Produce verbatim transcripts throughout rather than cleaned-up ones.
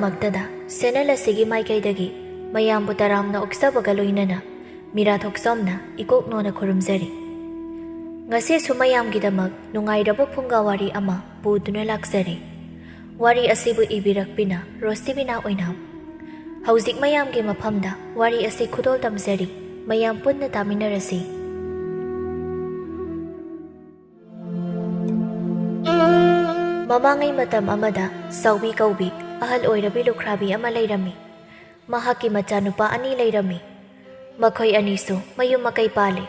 ꯃꯛꯇꯗ channel ꯑꯁꯤꯒꯤ ꯃꯥꯏꯀꯩꯗꯒꯤ ꯃꯌꯥꯝꯕꯨ ꯇꯔꯥꯝꯅ ꯑꯣꯛꯆꯕꯒ ꯂꯣꯏꯅꯅ ꯃꯤꯔꯥ ꯊꯣꯛꯆꯣꯝꯅ ꯏꯀꯣꯛ ꯅꯣꯟꯅ ꯈꯨꯔꯨꯝꯖꯔꯤ꯫ ꯉꯁꯤꯁꯨ ꯃꯌꯥꯝꯒꯤꯗꯃꯛ ꯅꯨꯡꯉꯥꯏꯔꯕ ꯐꯨꯡꯒꯥ ꯋꯥꯔꯤ ꯑꯃ ꯄꯨꯗꯨꯅ ꯂꯥꯛꯆꯔꯤ꯫ ꯋꯥꯔꯤ ꯑꯁꯤꯕꯨ ꯏꯕꯤꯔꯛꯄꯤꯅ ꯔꯣꯁꯤꯕꯤꯅꯥ ꯑꯣꯏꯅꯥꯝ꯫ ꯍꯧꯖꯤꯛ ꯃꯌꯥꯝꯒꯤ ꯃꯐꯝꯗ ꯋꯥꯔꯤ ꯑꯁꯤ ꯈꯨꯗꯣꯜ ꯇꯝꯖꯔꯤ꯫ ꯃꯌꯥꯝ ꯄꯨꯟꯅ ꯇꯥꯃꯤꯟꯅꯔꯁꯤ꯫ ꯃꯃꯥꯡꯉꯩ ꯃꯇꯝ ꯑꯃꯗ ꯆꯥꯎꯕꯤ ꯀꯧꯕꯤ ꯑꯍꯜ ꯑꯣꯏꯔꯕꯤ ꯂꯨꯈ꯭ꯔꯥꯕꯤ ꯑꯃ ꯂꯩꯔꯝꯃꯤ꯫ ꯃꯍꯥꯛꯀꯤ ꯃꯆꯥꯅꯨꯄꯥ ꯑꯅꯤ ꯂꯩꯔꯝꯃꯤ꯫ ꯃꯈꯣꯏ ꯑꯅꯤꯁꯨ ꯃꯌꯨꯝ ꯃꯀꯩ ꯄꯥꯜꯂꯤ꯫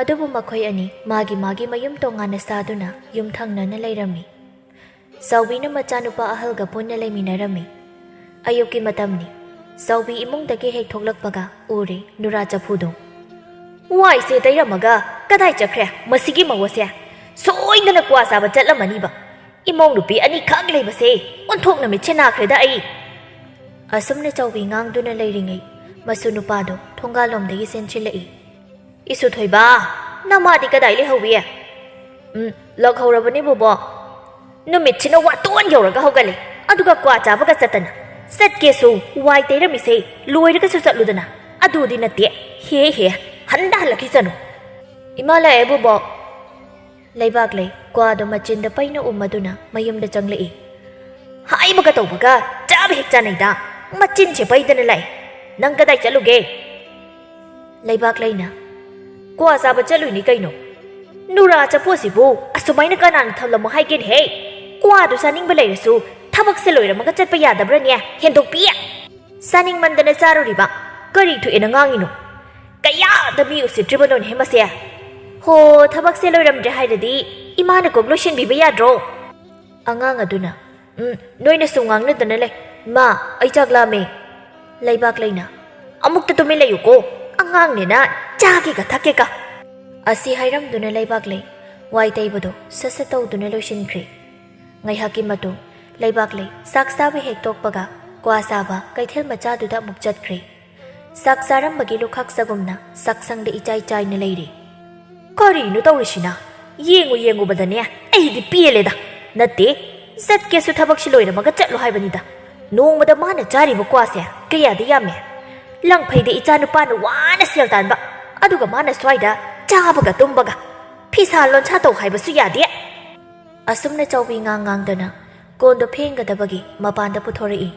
ꯑꯗꯨꯕꯨ ꯃꯈꯣꯏ ꯑꯅꯤ ꯃꯥꯒꯤ ꯃꯥꯒꯤ ꯃꯌꯨꯝ ꯇꯣꯉꯥꯟꯅ ꯁꯥꯗꯨꯅ ꯌꯨꯝ ꯊꯪꯅꯅ ꯂꯩꯔꯝꯃꯤ꯫ ꯆꯥꯎꯕꯤꯅ ꯃꯆꯥꯅꯨꯄꯥ ꯑꯍꯜꯒ ꯄꯨꯟꯅ ꯂꯩꯃꯤꯟꯅꯔꯝꯃꯤ꯫ ꯑꯌꯨꯛꯀꯤ ꯃꯇꯝꯅꯤ꯫ ꯆꯥꯎꯕꯤ ꯏꯃꯨꯡꯗꯒꯤ ꯍꯦꯛ ꯊꯣꯛꯂꯛꯄꯒ ꯎꯔꯦ ꯅꯨꯔꯥ ꯆꯐꯨꯗꯣ꯫ "ꯋꯥꯏꯁꯦ ꯇꯩꯔꯝꯃꯒ ꯀꯗꯥꯏ ꯆꯠꯈ꯭ꯔꯦ ꯃꯁꯤꯒꯤ ꯃꯧ ꯑꯁꯦ? ꯁꯣꯏꯗꯅ ꯀ꯭ꯋꯥ ꯆꯥꯕ ꯆꯠꯂꯝꯃꯅꯤꯕ꯫ ꯏꯃꯧ ꯅꯨꯄꯤ ꯑꯅꯤꯈꯛ ꯂꯩꯕꯁꯦ ꯑꯣꯟꯊꯣꯛꯅ ꯃꯤꯠꯁꯦ ꯅꯥꯈ꯭ꯔꯦꯗ ꯑꯩ!" ꯑꯁꯨꯝꯅ ꯆꯥꯎꯕꯤ ꯉꯥꯡꯗꯨꯅ ꯂꯩꯔꯤꯉꯩ, ꯃꯁꯨ ꯅꯨꯄꯥꯗꯣ ꯊꯣꯡꯒꯥꯜꯂꯣꯝꯗꯒꯤ ꯆꯦꯟꯁꯤꯜꯂꯛꯏ꯫ "ꯏꯁꯨ ꯊꯣꯏꯕ, ꯅꯃꯥꯗꯤ ꯀꯗꯥꯏ ꯂꯩꯍꯧꯏ?" "ꯎꯝ, ꯂꯥꯛꯍꯧꯔꯕꯅꯤ ꯕꯣꯕꯣ꯫ ꯅꯨꯃꯤꯠꯁꯤꯅ ꯋꯥꯇꯣꯟ ꯌꯧꯔꯒ ꯍꯧꯒꯠꯂꯦ, ꯑꯗꯨꯒ ꯀ꯭ꯋꯥ ꯆꯥꯕꯒ ꯆꯠꯇꯅ꯫ ꯆꯠꯀꯦꯁꯨ ꯋꯥꯏ ꯇꯩꯔꯝꯃꯤꯁꯦ ꯂꯣꯏꯔꯒꯁꯨ ꯆꯠꯂꯨꯗꯅ꯫ ꯑꯗꯨꯗꯤ ꯅꯠꯇꯦ, ꯍꯦ ꯍꯦ, ꯍꯟꯗ ꯍꯜꯂꯛꯈꯤꯁꯅꯨ꯫" "ꯏꯃꯥ ꯂꯥꯛꯑꯦ ꯕꯣꯕꯣ꯫" ꯂꯩꯕꯥꯛꯂꯩ ꯀ꯭ꯋꯥꯗꯣ ꯃꯆꯤꯟꯗ ꯄꯩꯅ ꯎꯝꯃꯗꯨꯅ ꯃꯌꯨꯝꯗ ꯆꯪꯂꯛꯏ꯫ "ꯍꯥꯏꯕꯒ ꯇꯧꯕꯒ ꯆꯥꯕ ꯍꯦꯛ ꯆꯥꯅꯩꯗ꯫ ꯃꯆꯤꯟꯁꯦ ꯄꯩꯗꯅ ꯂꯥꯛꯑꯦ꯫ ꯅꯪ ꯀꯗꯥꯏ ꯆꯠꯂꯨꯒꯦ?" ꯂꯩꯕꯥꯛꯂꯩꯅ, "ꯀ꯭ꯋꯥ ꯆꯥꯕ ꯆꯠꯂꯨꯏꯅꯤ ꯀꯩꯅꯣ꯫ ꯅꯨꯔꯥ ꯆꯐꯨꯁꯤꯕꯨ ꯑꯁꯨꯃꯥꯏꯅ ꯀꯅꯥꯅ ꯊꯝꯂꯝꯃꯣ ꯍꯥꯏꯒꯦꯅꯦꯍꯦ? ꯀ꯭ꯋꯥꯗꯨ ꯆꯥꯅꯤꯡꯕ ꯂꯩꯔꯁꯨ ꯊꯕꯛꯁꯦ ꯂꯣꯏꯔꯝꯃꯒ ꯆꯠꯄ ꯌꯥꯗꯕ꯭ꯔꯅꯦ, ꯍꯦꯟꯗꯣꯛꯄꯤ? ꯆꯥꯅꯤꯡꯃꯟꯗꯅ ꯆꯥꯔꯨꯔꯤꯕ꯫ ꯀꯔꯤ ꯊꯣꯛꯑꯦꯅ ꯉꯥꯡꯉꯤꯅꯣ? ꯀꯌꯥꯗ ꯃꯤ ꯎꯁꯤꯠꯇ꯭ꯔꯤꯕꯅꯣꯅꯦꯍꯦ ꯃꯁꯦ? ꯍꯣ, ꯊꯕꯛꯁꯦ ꯂꯣꯏꯔꯝꯗ꯭ꯔꯦ ꯍꯥꯏꯔꯗꯤ ꯏꯃꯥꯅ ꯀꯣꯛ ꯂꯣꯏꯁꯤꯟꯕꯤꯕ ꯌꯥꯗ꯭ꯔꯣ?" ꯑꯉꯥꯡ ꯑꯗꯨꯅ, "ꯎꯝ, ꯅꯣꯏꯅꯁꯨ ꯉꯥꯡꯅꯗꯅ ꯂꯩ꯫ ꯏꯃꯥ, ꯑꯩ ꯆꯥꯛ ꯂꯥꯝꯃꯦ꯫" ꯂꯩꯕꯥꯛꯂꯩꯅ, "ꯑꯃꯨꯛꯇ ꯇꯨꯃꯤꯟ ꯂꯩꯌꯨꯀꯣ, ꯑꯉꯥꯡꯅꯦꯅ ꯆꯥꯒꯦꯒ ꯊꯛꯀꯦꯒ꯫" ꯑꯁꯤ ꯍꯥꯏꯔꯝꯗꯨꯅ ꯂꯩꯕꯥꯛꯂꯩ ꯋꯥꯏ ꯇꯩꯕꯗꯣ ꯁꯠ ꯁꯠ ꯇꯧꯗꯨꯅ ꯂꯣꯏꯁꯤꯟꯈ꯭ꯔꯦ꯫ ꯉꯥꯏꯍꯥꯛꯀꯤ ꯃꯇꯨꯡ ꯂꯩꯕꯥꯛꯂꯩ ꯆꯥꯛ ꯆꯥꯕ ꯍꯦꯛ ꯇꯣꯛꯄꯒ ꯀ꯭ꯋꯥ ꯆꯥꯕ ꯀꯩꯊꯦꯜ ꯃꯆꯥꯗꯨꯗ ꯑꯃꯨꯛ ꯆꯠꯈ꯭ꯔꯦ꯫ ꯆꯥꯛ ꯆꯥꯔꯝꯕꯒꯤ ꯂꯨꯈꯥꯛ ꯆꯒꯨꯝꯅ ꯆꯥꯛꯁꯪꯗ ꯏꯆꯥꯏ ꯆꯥꯏꯅ ꯂꯩꯔꯤ꯫ "ꯀꯔꯤꯅꯣ ꯇꯧꯔꯤꯁꯤꯅ? ꯌꯦꯡꯉꯨ ꯌꯦꯡꯉꯨꯕꯗꯅꯦ ꯑꯩꯗꯤ ꯄꯦꯜꯂꯦꯗ꯫ ꯅꯠꯇꯦ, ꯆꯠꯀꯦꯁꯨ ꯊꯕꯛꯁꯤ ꯂꯣꯏꯔꯝꯃꯒ ꯆꯠꯂꯣ ꯍꯥꯏꯕꯅꯤꯗ꯫ ꯅꯣꯡꯃꯗ ꯃꯥꯅ ꯆꯥꯔꯤꯕ ꯀ꯭ꯋꯥꯁꯦ ꯀꯌꯥꯗꯤ ꯌꯥꯝꯃꯦ꯫ ꯂꯪꯐꯩꯗ ꯏꯆꯥ ꯅꯨꯄꯥꯅ ꯋꯥꯅ ꯁꯦꯜ ꯇꯥꯟꯕ, ꯑꯗꯨꯒ ꯃꯥꯅ ꯁ꯭ꯋꯥꯏꯗ ꯆꯥꯕꯒ ꯇꯨꯝꯕꯒ, ꯐꯤꯁꯥ ꯂꯣꯟꯁꯥ ꯇꯧ ꯍꯥꯏꯕꯁꯨ ꯌꯥꯗꯦ꯫ ꯑꯁꯨꯝꯅ ꯆꯥꯎꯕꯤ ꯉꯥꯡ ꯉꯥꯡꯗꯅ ꯀꯣꯟꯗꯣ ꯐꯦꯡꯒꯗꯕꯒꯤ ꯃꯄꯥꯟꯗ ꯄꯨꯊꯣꯔꯛꯏ꯫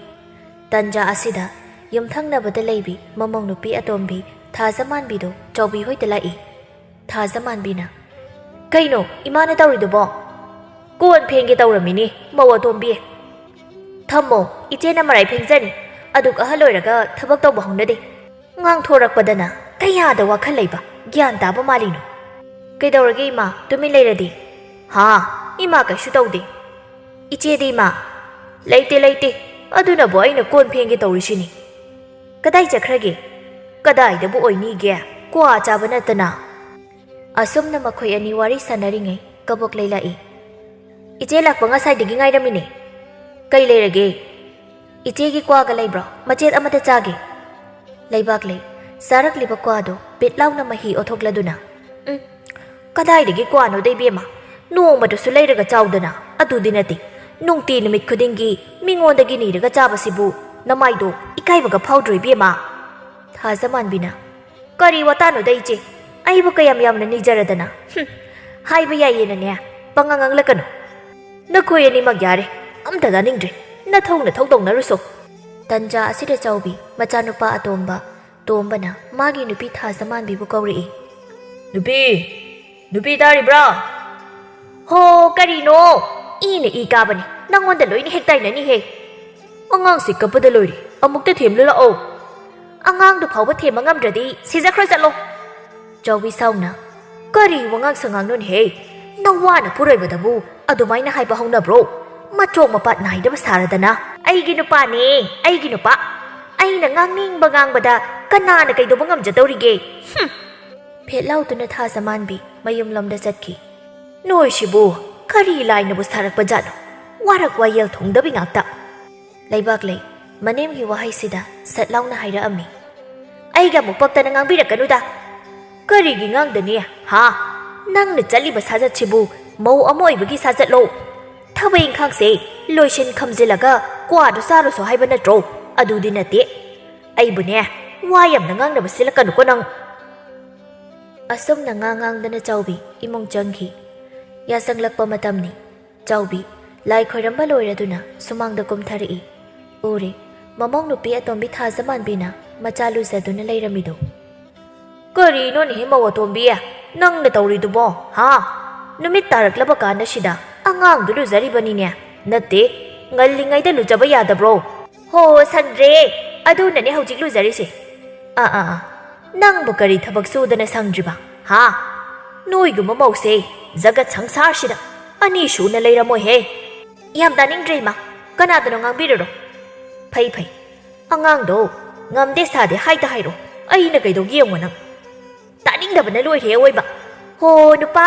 ꯇꯟꯖꯥ ꯑꯁꯤꯗ ꯌꯨꯝꯊꯪꯅꯕꯗ ꯂꯩꯕꯤ ꯃꯃꯧ ꯅꯨꯄꯤ ꯑꯇꯣꯝꯕꯤ ꯊꯥꯖꯃꯥꯟꯕꯤꯗꯣ ꯆꯥꯎꯕꯤ ꯍꯣꯏꯗ ꯂꯥꯛꯏ꯫ ꯊꯥꯖꯃꯥꯟꯕꯤꯅ, "ꯀꯩꯅꯣ ꯏꯃꯥꯅ ꯇꯧꯔꯤꯗꯨꯕꯣ?" "ꯀꯣꯟ ꯐꯦꯡꯒꯦ ꯇꯧꯔꯝꯃꯤꯅꯤ, ꯃꯧ ꯑꯇꯣꯝꯕꯤ꯫ ꯊꯝꯃꯣ, ꯏꯆꯦꯅ ꯃꯔꯥꯏ ꯐꯦꯡꯖꯅꯤ꯫ ꯑꯗꯨꯛ ꯑꯍꯜ ꯑꯣꯏꯔꯒ ꯊꯕꯛ ꯇꯧꯕ ꯍꯧꯅꯗꯦ꯫ ꯉꯥꯡꯊꯣꯔꯛꯄꯗꯅ ꯀꯌꯥꯗ ꯋꯥꯈꯜ ꯂꯩꯕ, ꯒ꯭ꯌꯥꯟ ꯇꯥꯕ ꯃꯥꯜꯂꯤꯅꯣ?" "ꯀꯩꯗꯧꯔꯒꯦ ꯏꯃꯥ, ꯇꯨꯃꯤꯟ ꯂꯩꯔꯗꯤ?" "ꯍꯥ, ꯏꯃꯥ ꯀꯩꯁꯨ ꯇꯧꯗꯦ꯫ ꯏꯆꯦꯗꯤ ꯏꯃꯥ?" "ꯂꯩꯇꯦ, ꯂꯩꯇꯦ꯫ ꯑꯗꯨꯅꯕꯨ ꯑꯩꯅ ꯀꯣꯟ ꯐꯦꯡꯒꯦ ꯇꯧꯔꯤꯁꯤꯅꯤ꯫ ꯀꯗꯥꯏ ꯆꯠꯈ꯭ꯔꯒꯦ? ꯀꯗꯥꯏꯗꯕꯨ ꯑꯣꯏꯅꯤꯒꯦ? ꯀ꯭ꯋꯥ ꯆꯥꯕ ꯅꯠꯇꯅ?" ꯑꯁꯨꯝꯅ ꯃꯈꯣꯏ ꯑꯅꯤ ꯋꯥꯔꯤ ꯁꯥꯟꯅꯔꯤꯉꯩ ꯀꯕꯣꯛꯂꯩ ꯂꯥꯛꯏ꯫ "ꯏꯆꯦ ꯂꯥꯛꯄ ꯉꯁꯥꯏꯗꯒꯤ ꯉꯥꯏꯔꯝꯃꯤꯅꯦ꯫ ꯀꯩ ꯂꯩꯔꯒꯦ?" "ꯏꯆꯦꯒꯤ ꯀ꯭ꯋꯥꯒ ꯂꯩꯕ꯭ꯔꯣ? ꯃꯆꯦꯠ ꯑꯃꯇ ꯆꯥꯒꯦ꯫" ꯂꯩꯕꯥꯛꯂꯩ ꯆꯥꯔꯛꯂꯤꯕ ꯀ꯭ꯋꯥꯗꯣ ꯕꯤꯠ ꯂꯥꯎꯅ ꯃꯍꯤ ꯑꯣꯊꯣꯛꯂꯗꯨꯅ, "ꯎꯝ, ꯀꯗꯥꯏꯗꯒꯤ ꯀ꯭ꯋꯥꯅꯣꯗ ꯏꯕꯦꯝꯃ? ꯅꯣꯡꯃꯗꯁꯨ ꯂꯩꯔꯒ ꯆꯥꯎꯗꯅ, ꯑꯗꯨꯗꯤ ꯅꯠꯇꯦ, ꯅꯨꯡꯇꯤ ꯅꯨꯃꯤꯠ ꯈꯨꯗꯤꯡꯒꯤ ꯃꯤꯉꯣꯟꯗꯒꯤ ꯅꯤꯔꯒ ꯆꯥꯕꯁꯤꯕꯨ ꯅꯃꯥꯏꯗꯣ ꯏꯀꯥꯏꯕꯒ ꯐꯥꯎꯗ꯭ꯔꯣ ꯏꯕꯦꯝꯃ?" ꯊꯥꯖꯃꯥꯟꯕꯤꯅ, "ꯀꯔꯤ ꯋꯥꯇꯥꯅꯣꯗ ꯏꯆꯦ? ꯑꯩꯕꯨ ꯀꯌꯥꯝ ꯌꯥꯝꯅ ꯅꯤꯖꯔꯗꯅ? ꯍꯨꯝ, ꯍꯥꯏꯕ ꯌꯥꯏꯌꯦꯅꯅꯦ ꯄꯪꯉꯥꯡ ꯉꯥꯡꯂꯛꯀꯅꯨ꯫ ꯅꯈꯣꯏ ꯑꯅꯤꯃꯛ ꯌꯥꯔꯦ, ꯑꯝꯇ ꯇꯥꯅꯤꯡꯗ꯭ꯔꯦ꯫ ꯅꯊꯧ ꯅꯊꯧ ꯇꯧꯅꯔꯨꯁꯣ꯫" ꯇꯟꯖꯥ ꯑꯁꯤꯗ ꯆꯥꯎꯕꯤ ꯃꯆꯥꯅꯨꯄꯥ ꯑꯇꯣꯝꯕ ꯇꯣꯝꯕꯅ ꯃꯥꯒꯤ ꯅꯨꯄꯤ ꯊꯥꯖꯃꯥꯟꯕꯤꯕꯨ ꯀꯧꯔꯛꯏ꯫ "ꯅꯨꯄꯤ, ꯅꯨꯄꯤ ꯇꯥꯔꯤꯕ꯭ꯔꯥ?" "ꯍꯣ, ꯀꯔꯤꯅꯣ? ꯏꯅ ꯏ ꯀꯥꯕꯅꯤ, ꯅꯪꯉꯣꯟꯗ ꯂꯣꯏꯅ ꯍꯦꯛ ꯇꯥꯏꯅꯅꯤꯍꯦ꯫ ꯑꯉꯥꯡꯁꯤ ꯀꯞꯄꯗ ꯂꯣꯏꯔꯦ, ꯑꯃꯨꯛꯇ ꯊꯦꯝꯂꯨ ꯂꯥꯛꯑꯣ꯫" "ꯑꯉꯥꯡꯗꯨ ꯐꯥꯎꯕ ꯊꯦꯝꯕ ꯉꯝꯗ꯭ꯔꯗꯤ ꯁꯤꯖꯈ꯭ꯔꯣ ꯆꯠꯂꯣ꯫" ꯆꯥꯎꯕꯤ ꯁꯥꯎꯅ, "ꯀꯔꯤ ꯋꯥꯉꯥꯡ ꯁꯉꯥꯡꯅꯣꯅꯦꯍꯦ? ꯅꯋꯥꯅ ꯄꯨꯔꯣꯏꯕꯗꯕꯨ ꯑꯗꯨꯃꯥꯏꯅ ꯍꯥꯏꯕ ꯍꯧꯅꯕ꯭ꯔꯣ? ꯃꯆꯣꯛ ꯃꯄꯥꯠ ꯅꯥꯏꯗꯕ ꯁꯥꯔꯗꯅ꯫ ꯑꯩꯒꯤ ꯅꯨꯄꯥꯅꯦ, ꯑꯩꯒꯤ ꯅꯨꯄꯥ꯫ ꯑꯩꯅ ꯉꯥꯡꯅꯤꯡꯕ ꯉꯥꯡꯕꯗ ꯀꯅꯥꯅ ꯀꯩꯗꯧꯕ ꯉꯝꯖꯗꯧꯔꯤꯒꯦ? ꯍꯨꯝ!" ꯐꯦꯠ ꯂꯥꯎꯗꯨꯅ ꯊꯥꯖꯃꯥꯟꯕꯤ ꯃꯌꯨꯝꯂꯣꯝꯗ ꯆꯠꯈꯤ꯫ "ꯅꯣꯏꯁꯤꯕꯨ ꯀꯔꯤ ꯂꯥꯏꯅꯕꯨ ꯁꯥꯔꯛꯄ ꯖꯥꯠꯅꯣ? ꯋꯥꯔꯛ ꯋꯥꯌꯦꯜ ꯊꯨꯡꯗꯕꯤ ꯉꯥꯛꯇ꯫" ꯂꯩꯕꯥꯛꯂꯩ ꯃꯅꯦꯝꯒꯤ ꯋꯥꯍꯩꯁꯤꯗ ꯁꯠ ꯂꯥꯎꯅ ꯍꯥꯏꯔꯛꯑꯝꯃꯤ꯫ "ꯑꯩꯒ ꯑꯃꯨꯛ ꯄꯛꯇꯅ ꯉꯥꯡꯕꯤꯔꯛꯀꯅꯨꯗ꯫" "ꯀꯔꯤꯒꯤ ꯉꯥꯡꯗꯅꯤ? ꯍꯥ? ꯅꯪꯅ ꯆꯠꯂꯤꯕ ꯁꯥꯖꯠꯁꯤꯕꯨ ꯃꯧ ꯑꯃ ꯑꯣꯏꯕꯒꯤ ꯁꯥꯖꯠꯂꯣ? ꯊꯕꯛ ꯏꯪꯈꯥꯡꯁꯦ ꯂꯣꯏꯁꯤꯟ ꯈꯝꯖꯤꯜꯂꯒ ꯀ꯭ꯋꯥꯗꯣ ꯆꯥꯔꯨꯁꯣ ꯍꯥꯏꯕ ꯅꯠꯇ꯭ꯔꯣ? ꯑꯗꯨꯗꯤ ꯅꯠꯇꯦ꯫ ꯑꯩꯕꯨꯅꯦ, ꯋꯥ ꯌꯥꯝꯅ ꯉꯥꯡꯅꯕ ꯁꯤꯜꯂꯛꯀꯅꯨꯀꯣ ꯅꯪ꯫ ꯑꯁꯨꯝꯅ ꯉꯥꯡ ꯉꯥꯡꯗꯅ ꯆꯥꯎꯕꯤ ꯏꯃꯨꯡ ꯆꯪꯈꯤ꯫ ꯌꯥꯆꯪꯂꯛꯄ ꯃꯇꯝꯅꯤ꯫ ꯆꯥꯎꯕꯤ ꯂꯥꯏ ꯈꯣꯏꯔꯝꯕ ꯂꯣꯏꯔꯗꯨꯅ ꯁꯨꯃꯥꯡꯗ ꯀꯨꯝꯊꯔꯛꯏ꯫ ꯎꯔꯦ, ꯃꯃꯧ ꯅꯨꯄꯤ ꯑꯇꯣꯝꯕꯤ ꯊꯥꯖꯃꯥꯟꯕꯤꯅ ꯃꯆꯥ ꯂꯨꯖꯗꯨꯅ ꯂꯩꯔꯝꯃꯤꯗꯨ꯫ "ꯀꯔꯤꯅꯣꯅꯦꯍꯦ, ꯃꯧ ꯑꯇꯣꯝꯕꯤ? ꯅꯪꯅ ꯇꯧꯔꯤꯗꯨꯕꯣ, ꯍꯥ? ꯅꯨꯃꯤꯠ ꯇꯥꯔꯛꯂꯕ ꯀꯥꯟꯗꯁꯤꯗ ꯑꯉꯥꯡꯗꯨ ꯂꯨꯖꯔꯤꯕꯅꯤꯅꯦ꯫ ꯅꯠꯇꯦ, ꯉꯜꯂꯤꯉꯩꯗ ꯂꯨꯖꯕ ꯌꯥꯗꯕ꯭ꯔꯣ?" "ꯍꯣ, ꯁꯪꯗ꯭ꯔꯦ꯫ ꯑꯗꯨꯅꯅꯦ ꯍꯧꯖꯤꯛ ꯂꯨꯖꯔꯤꯁꯦ꯫ ꯑꯥ, ꯑꯥ, ꯑꯥ꯫ ꯅꯪꯕꯨ ꯀꯔꯤ ꯊꯕꯛ ꯁꯨꯗꯅ ꯁꯪꯗ꯭ꯔꯤꯕ, ꯍꯥ? ꯅꯣꯏꯒꯨꯝꯕ ꯃꯧꯁꯦ ꯖꯒꯠ ꯁꯪꯁꯥꯔꯁꯤꯗ ꯑꯅꯤ ꯁꯨꯅ ꯂꯩꯔꯝꯃꯣꯏꯍꯦ꯫" "ꯌꯥꯝ ꯇꯥꯅꯤꯡꯗ꯭ꯔꯦ, ꯏꯃꯥ꯫ ꯀꯅꯥꯗꯅꯣ ꯉꯥꯡꯕꯤꯔꯨꯔꯣ꯫" "ꯐꯩ, ꯐꯩ꯫ ꯑꯉꯥꯡꯗꯣ ꯉꯝꯗꯦ ꯁꯥꯗꯦ ꯍꯥꯏꯗ ꯍꯥꯏꯔꯣ꯫ ꯑꯩꯅ ꯀꯩꯗꯧꯒꯦ ꯌꯦꯡꯉꯣ ꯅꯪ꯫" "ꯇꯥꯅꯤꯡꯗꯕꯅ ꯂꯣꯏꯔꯦ ꯑꯋꯣꯏꯕ꯫ ꯍꯣ, ꯅꯨꯄꯥ,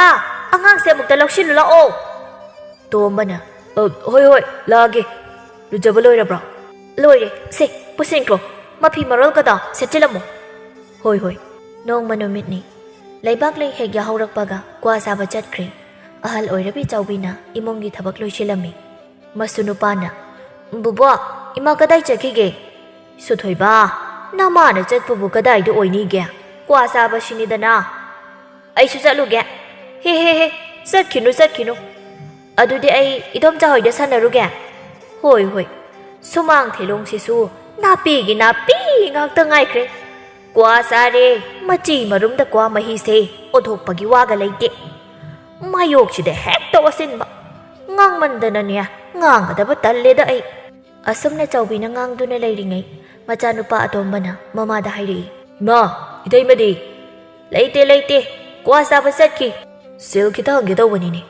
ꯑꯉꯥꯡꯁꯦ ꯑꯃꯨꯛꯇ ꯂꯧꯁꯤꯜꯂꯨ ꯂꯥꯛꯑꯣ꯫" ꯇꯣꯝꯕꯅ, "ꯑ, ꯍꯣꯏ, ꯍꯣꯏ, ꯂꯥꯛꯑꯒꯦ꯫ ꯂꯨꯖꯕ ꯂꯣꯏꯔꯕ꯭ꯔꯣ?" "ꯂꯣꯏꯔꯦ꯫ ꯁꯦ, ꯄꯨꯁꯤꯟꯈ꯭ꯔꯣ꯫ ꯃꯐꯤ ꯃꯔꯣꯜꯒꯗꯣ ꯁꯦꯠꯆꯤꯜꯂꯝꯃꯣ꯫" "ꯍꯣꯏ, ꯍꯣꯏ꯫" ꯅꯣꯡꯃ ꯅꯨꯃꯤꯠꯅꯤ꯫ ꯂꯩꯕꯥꯛ ꯂꯩ ꯍꯦꯛ ꯌꯥꯍꯧꯔꯛꯄꯒ ꯀ꯭ꯋꯥ ꯆꯥꯕ ꯆꯠꯈ꯭ꯔꯦ꯫ ꯑꯍꯜ ꯑꯣꯏꯔꯕꯤ ꯆꯥꯎꯕꯤꯅ ꯏꯃꯨꯡꯒꯤ ꯊꯕꯛ ꯂꯣꯏꯁꯤꯜꯂꯝꯃꯤ꯫ ꯃꯁꯨ ꯅꯨꯄꯥꯅ, "ꯕꯨꯕꯣꯛ, ꯏꯃꯥ ꯀꯗꯥꯏ ꯆꯠꯈꯤꯒꯦ?" "ꯁꯨꯊꯣꯏꯕ, ꯅꯃꯥꯅ ꯆꯠꯄꯕꯨ ꯀꯗꯥꯏꯗ ꯑꯣꯏꯅꯤꯒꯦ? ꯀ꯭ꯋꯥ ꯆꯥꯕꯁꯤꯅꯤꯗꯅ꯫" "ꯑꯩꯁꯨ ꯆꯠꯂꯨꯒꯦ꯫" "ꯍꯦ, ꯍꯦ, ꯍꯦ, ꯆꯠꯈꯤꯅꯨ, ꯆꯠꯈꯤꯅꯨ꯫ ꯑꯗꯨꯗꯤ ꯑꯩ ꯏꯗꯣꯝꯆꯥ ꯍꯣꯏꯗ ꯁꯥꯟꯅꯔꯨꯒꯦ꯫" "ꯍꯣꯏ, ꯍꯣꯏ꯫" ꯁꯨꯃꯥꯡ ꯊꯦꯂꯣꯡꯁꯤꯁꯨ ꯅꯥꯄꯤꯒꯤ ꯅꯥꯄꯤ ꯉꯥꯛꯇ ꯉꯥꯏꯈ꯭ꯔꯦ꯫ ꯀ꯭ꯋꯥ ꯆꯥꯔꯦ, ꯃꯆꯤ ꯃꯔꯨꯝꯗ ꯀ꯭ꯋꯥ ꯃꯍꯤꯁꯦ ꯑꯣꯊꯣꯛꯄꯒꯤ ꯋꯥꯒ ꯂꯩꯇꯦ꯫ ꯃꯥꯌꯣꯛꯁꯤꯗ ꯍꯦꯛꯇ ꯑꯣꯠꯁꯤꯟꯕ꯫ ꯉꯥꯡꯃꯟꯗꯅꯅꯦ, ꯉꯥꯡꯒꯗꯕ ꯇꯜꯂꯦꯗ ꯑꯩ꯫ ꯑꯁꯨꯝꯅ ꯆꯥꯎꯕꯤꯅ ꯉꯥꯡꯗꯨꯅ ꯂꯩꯔꯤꯉꯩ, ꯃꯆꯥꯅꯨꯄꯥ ꯑꯇꯣꯝꯕꯅ ꯃꯃꯥꯗ ꯍꯥꯏꯔꯛꯏ, "ꯏꯃꯥ, ꯏꯇꯩꯃꯗꯤ?" "ꯂꯩꯇꯦ, ꯂꯩꯇꯦ꯫ ꯀ꯭ꯋꯥ ꯆꯥꯕ ꯆꯠꯈꯤ꯫ ꯁꯦꯜ ꯈꯤꯇ ꯍꯪꯒꯦ ꯇꯧꯕꯅꯤꯅꯦ꯫"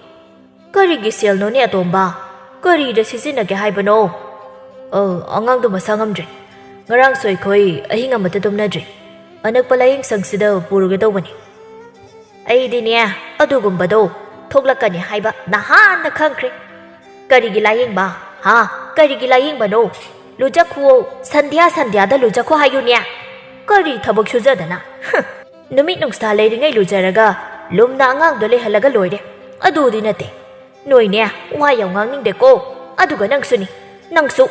"ꯀꯔꯤꯒꯤ ꯁꯦꯜꯅꯣꯅꯦ ꯑꯇꯣꯝꯕ? ꯀꯔꯤꯗ ꯁꯤꯖꯤꯟꯅꯒꯦ ꯍꯥꯏꯕꯅꯣ?" "ꯑ, ꯑꯉꯥꯡꯗꯣ ꯃꯁꯥ ꯉꯝꯗ꯭ꯔꯦ꯫ ꯉꯔꯥꯡꯁꯨ ꯑꯩꯈꯣꯏ ꯑꯍꯤꯡ ꯑꯃꯠꯇ ꯇꯨꯝꯅꯗ꯭ꯔꯦ꯫ ꯑꯅꯛꯄ ꯂꯥꯏꯌꯦꯡ ꯁꯪꯁꯤꯗ ꯄꯨꯔꯒꯦ ꯇꯧꯕꯅꯤ꯫" ꯑꯩꯗꯤꯅꯦ, ꯑꯗꯨꯒꯨꯝꯕꯗꯣ ꯊꯣꯛꯂꯛꯀꯅꯤ ꯍꯥꯏꯕ ꯅꯍꯥꯟꯅ ꯈꯪꯈ꯭ꯔꯦ꯫ "ꯀꯔꯤꯒꯤ ꯂꯥꯏꯌꯦꯡꯕ? ꯍꯥ? ꯀꯔꯤꯒꯤ ꯂꯥꯏꯌꯦꯡꯕꯅꯣ? ꯂꯨꯖꯈꯨꯑꯣ, ꯁꯟꯙ꯭ꯌꯥ ꯁꯟꯙ꯭ꯌꯥꯗ ꯂꯨꯖꯈꯣ ꯍꯥꯏꯌꯨꯅꯦ꯫ ꯀꯔꯤ ꯊꯕꯛ ꯁꯨꯖꯗꯅ? ꯍꯨꯝ, ꯅꯨꯃꯤꯠ ꯅꯨꯡꯁꯥ ꯂꯩꯔꯤꯉꯩ ꯂꯨꯖꯔꯒ ꯂꯨꯝꯅ ꯑꯉꯥꯡꯗꯣ ꯂꯩꯍꯜꯂꯒ ꯂꯣꯏꯔꯦ꯫ ꯑꯗꯨꯗꯤ ꯅꯠꯇꯦ꯫ ꯅꯣꯏꯅꯦ, ꯋꯥ ꯌꯥꯝ ꯉꯥꯡꯅꯤꯡꯗꯦꯀꯣ꯫ ꯑꯗꯨꯒ ꯅꯪꯁꯨꯅꯤ꯫ ꯅꯪꯁꯨ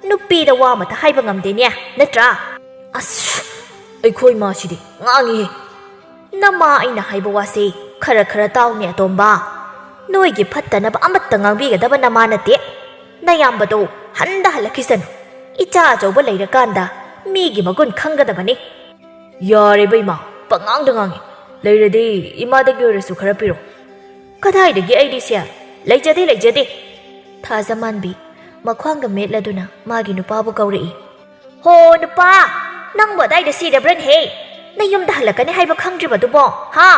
ꯅꯨꯄꯤꯗ ꯋꯥ ꯑꯃꯇ ꯍꯥꯏꯕ ꯉꯝꯗꯦꯅꯦ, ꯅꯠꯇ꯭ꯔꯥ? ꯑꯁ, ꯑꯩꯈꯣꯏ ꯃꯥꯁꯤꯗꯤ ꯉꯥꯡꯉꯤꯍꯦ꯫ ꯅꯃꯥ ꯑꯩꯅ ꯍꯥꯏꯕ ꯋꯥꯁꯦ ꯈꯔ ꯈꯔ ꯇꯥꯎꯅꯦ, ꯑꯇꯣꯝꯕ꯫ ꯅꯣꯏꯒꯤ ꯐꯠꯇꯅꯕ ꯑꯃꯠꯇ ꯉꯥꯡꯕꯤꯒꯗꯕ ꯅꯃꯥ ꯅꯠꯇꯦ꯫ ꯅꯌꯥꯝꯕꯗꯣ ꯍꯟꯗ ꯍꯜꯂꯛꯈꯤꯁꯅꯨ꯫ ꯏꯆꯥ ꯑꯆꯧꯕ ꯂꯩꯔꯀꯥꯟꯗ ꯃꯤꯒꯤ ꯃꯒꯨꯟ ꯈꯪꯒꯗꯕꯅꯤ꯫ ꯌꯥꯔꯦꯕ ꯏꯃꯥ, ꯄꯉꯥꯡꯗ ꯉꯥꯡꯉꯤ꯫ ꯂꯩꯔꯗꯤ ꯏꯃꯥꯗꯒꯤ ꯑꯣꯏꯔꯁꯨ ꯈꯔ ꯄꯤꯔꯣ꯫ ꯀꯗꯥꯏꯗꯒꯤ ꯑꯩꯗꯤ ꯁꯦꯜ? ꯂꯩꯖꯗꯦ, ꯂꯩꯖꯗꯦ꯫ ꯊꯥꯖꯃꯥꯟꯕꯤ ꯃꯈ꯭ꯋꯥꯡꯒ ꯃꯦꯠꯂꯗꯨꯅ ꯃꯥꯒꯤ ꯅꯨꯄꯥꯕꯨ ꯀꯧꯔꯛꯏ꯫ ꯍꯣ ꯅꯨꯄꯥ, ꯅꯪꯕꯨ ꯑꯗꯥꯏꯗ ꯁꯤꯔꯕ꯭ꯔꯅꯦꯍꯦ? ꯅꯌꯨꯝꯗ ꯍꯜꯂꯛꯀꯅꯤ ꯍꯥꯏꯕ ꯈꯪꯗ꯭ꯔꯤꯕꯗꯨꯕꯣ, ꯍꯥ?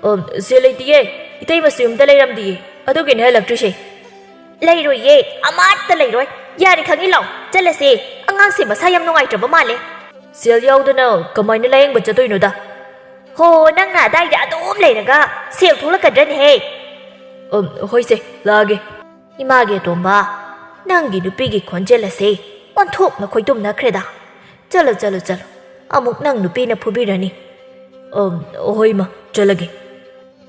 ꯑꯝ, ꯁꯦꯜ ꯂꯩꯇꯤꯌꯦ꯫ ꯏꯇꯩꯃꯁꯨ ꯌꯨꯝꯗ ꯂꯩꯔꯝꯗꯤꯌꯦ, ꯑꯗꯨꯒꯤꯅꯦ ꯍꯜꯂꯛꯇ꯭ꯔꯤꯁꯦ꯫ ꯂꯩꯔꯣꯏꯌꯦ, ꯑꯃꯠꯇ ꯂꯩꯔꯣꯏ꯫ ꯌꯥꯔꯦ, ꯈꯪꯉꯤ, ꯂꯥꯎ, ꯆꯠꯂꯁꯦ꯫ ꯑꯉꯥꯡꯁꯦ ꯃꯁꯥ ꯌꯥꯝ ꯅꯨꯡꯉꯥꯏꯇ꯭ꯔꯕ ꯃꯥꯜꯂꯦ꯫ ꯁꯦꯜ ꯌꯥꯎꯗꯅ ꯀꯃꯥꯏꯅ ꯂꯥꯌꯦꯡꯕ ꯆꯠꯇꯣꯏꯅꯣꯗ? ꯍꯣ, ꯅꯪꯅ ꯑꯗꯥꯏꯗ ꯑꯗꯨꯝ ꯂꯩꯔꯒ ꯁꯦꯜ ꯊꯣꯛꯂꯛꯀꯗ꯭ꯔꯅꯦꯍꯦ? ꯑꯝ, ꯍꯣꯏꯁꯦ, ꯂꯥꯛꯑꯒꯦ꯫ ꯏꯃꯥꯒꯤ ꯑꯇꯣꯝꯕ, ꯅꯪꯒꯤ ꯅꯨꯄꯤꯒꯤ ꯈꯣꯟꯖꯦꯜ ꯑꯁꯦ ꯑꯣꯟꯊꯣꯛꯅ ꯈꯣꯏꯇꯨꯝꯅꯈ꯭ꯔꯦꯗ꯫ ꯆꯠꯂꯣ, ꯆꯠꯂꯣ, ꯆꯠꯂꯣ꯫ ꯑꯃꯨꯛ ꯅꯪ ꯅꯨꯄꯤꯅ ꯐꯨꯕꯤꯔꯅꯤ꯫ ꯑꯝ, ꯍꯣꯏ ꯏꯃꯥ, ꯆꯠꯂꯒꯦ꯫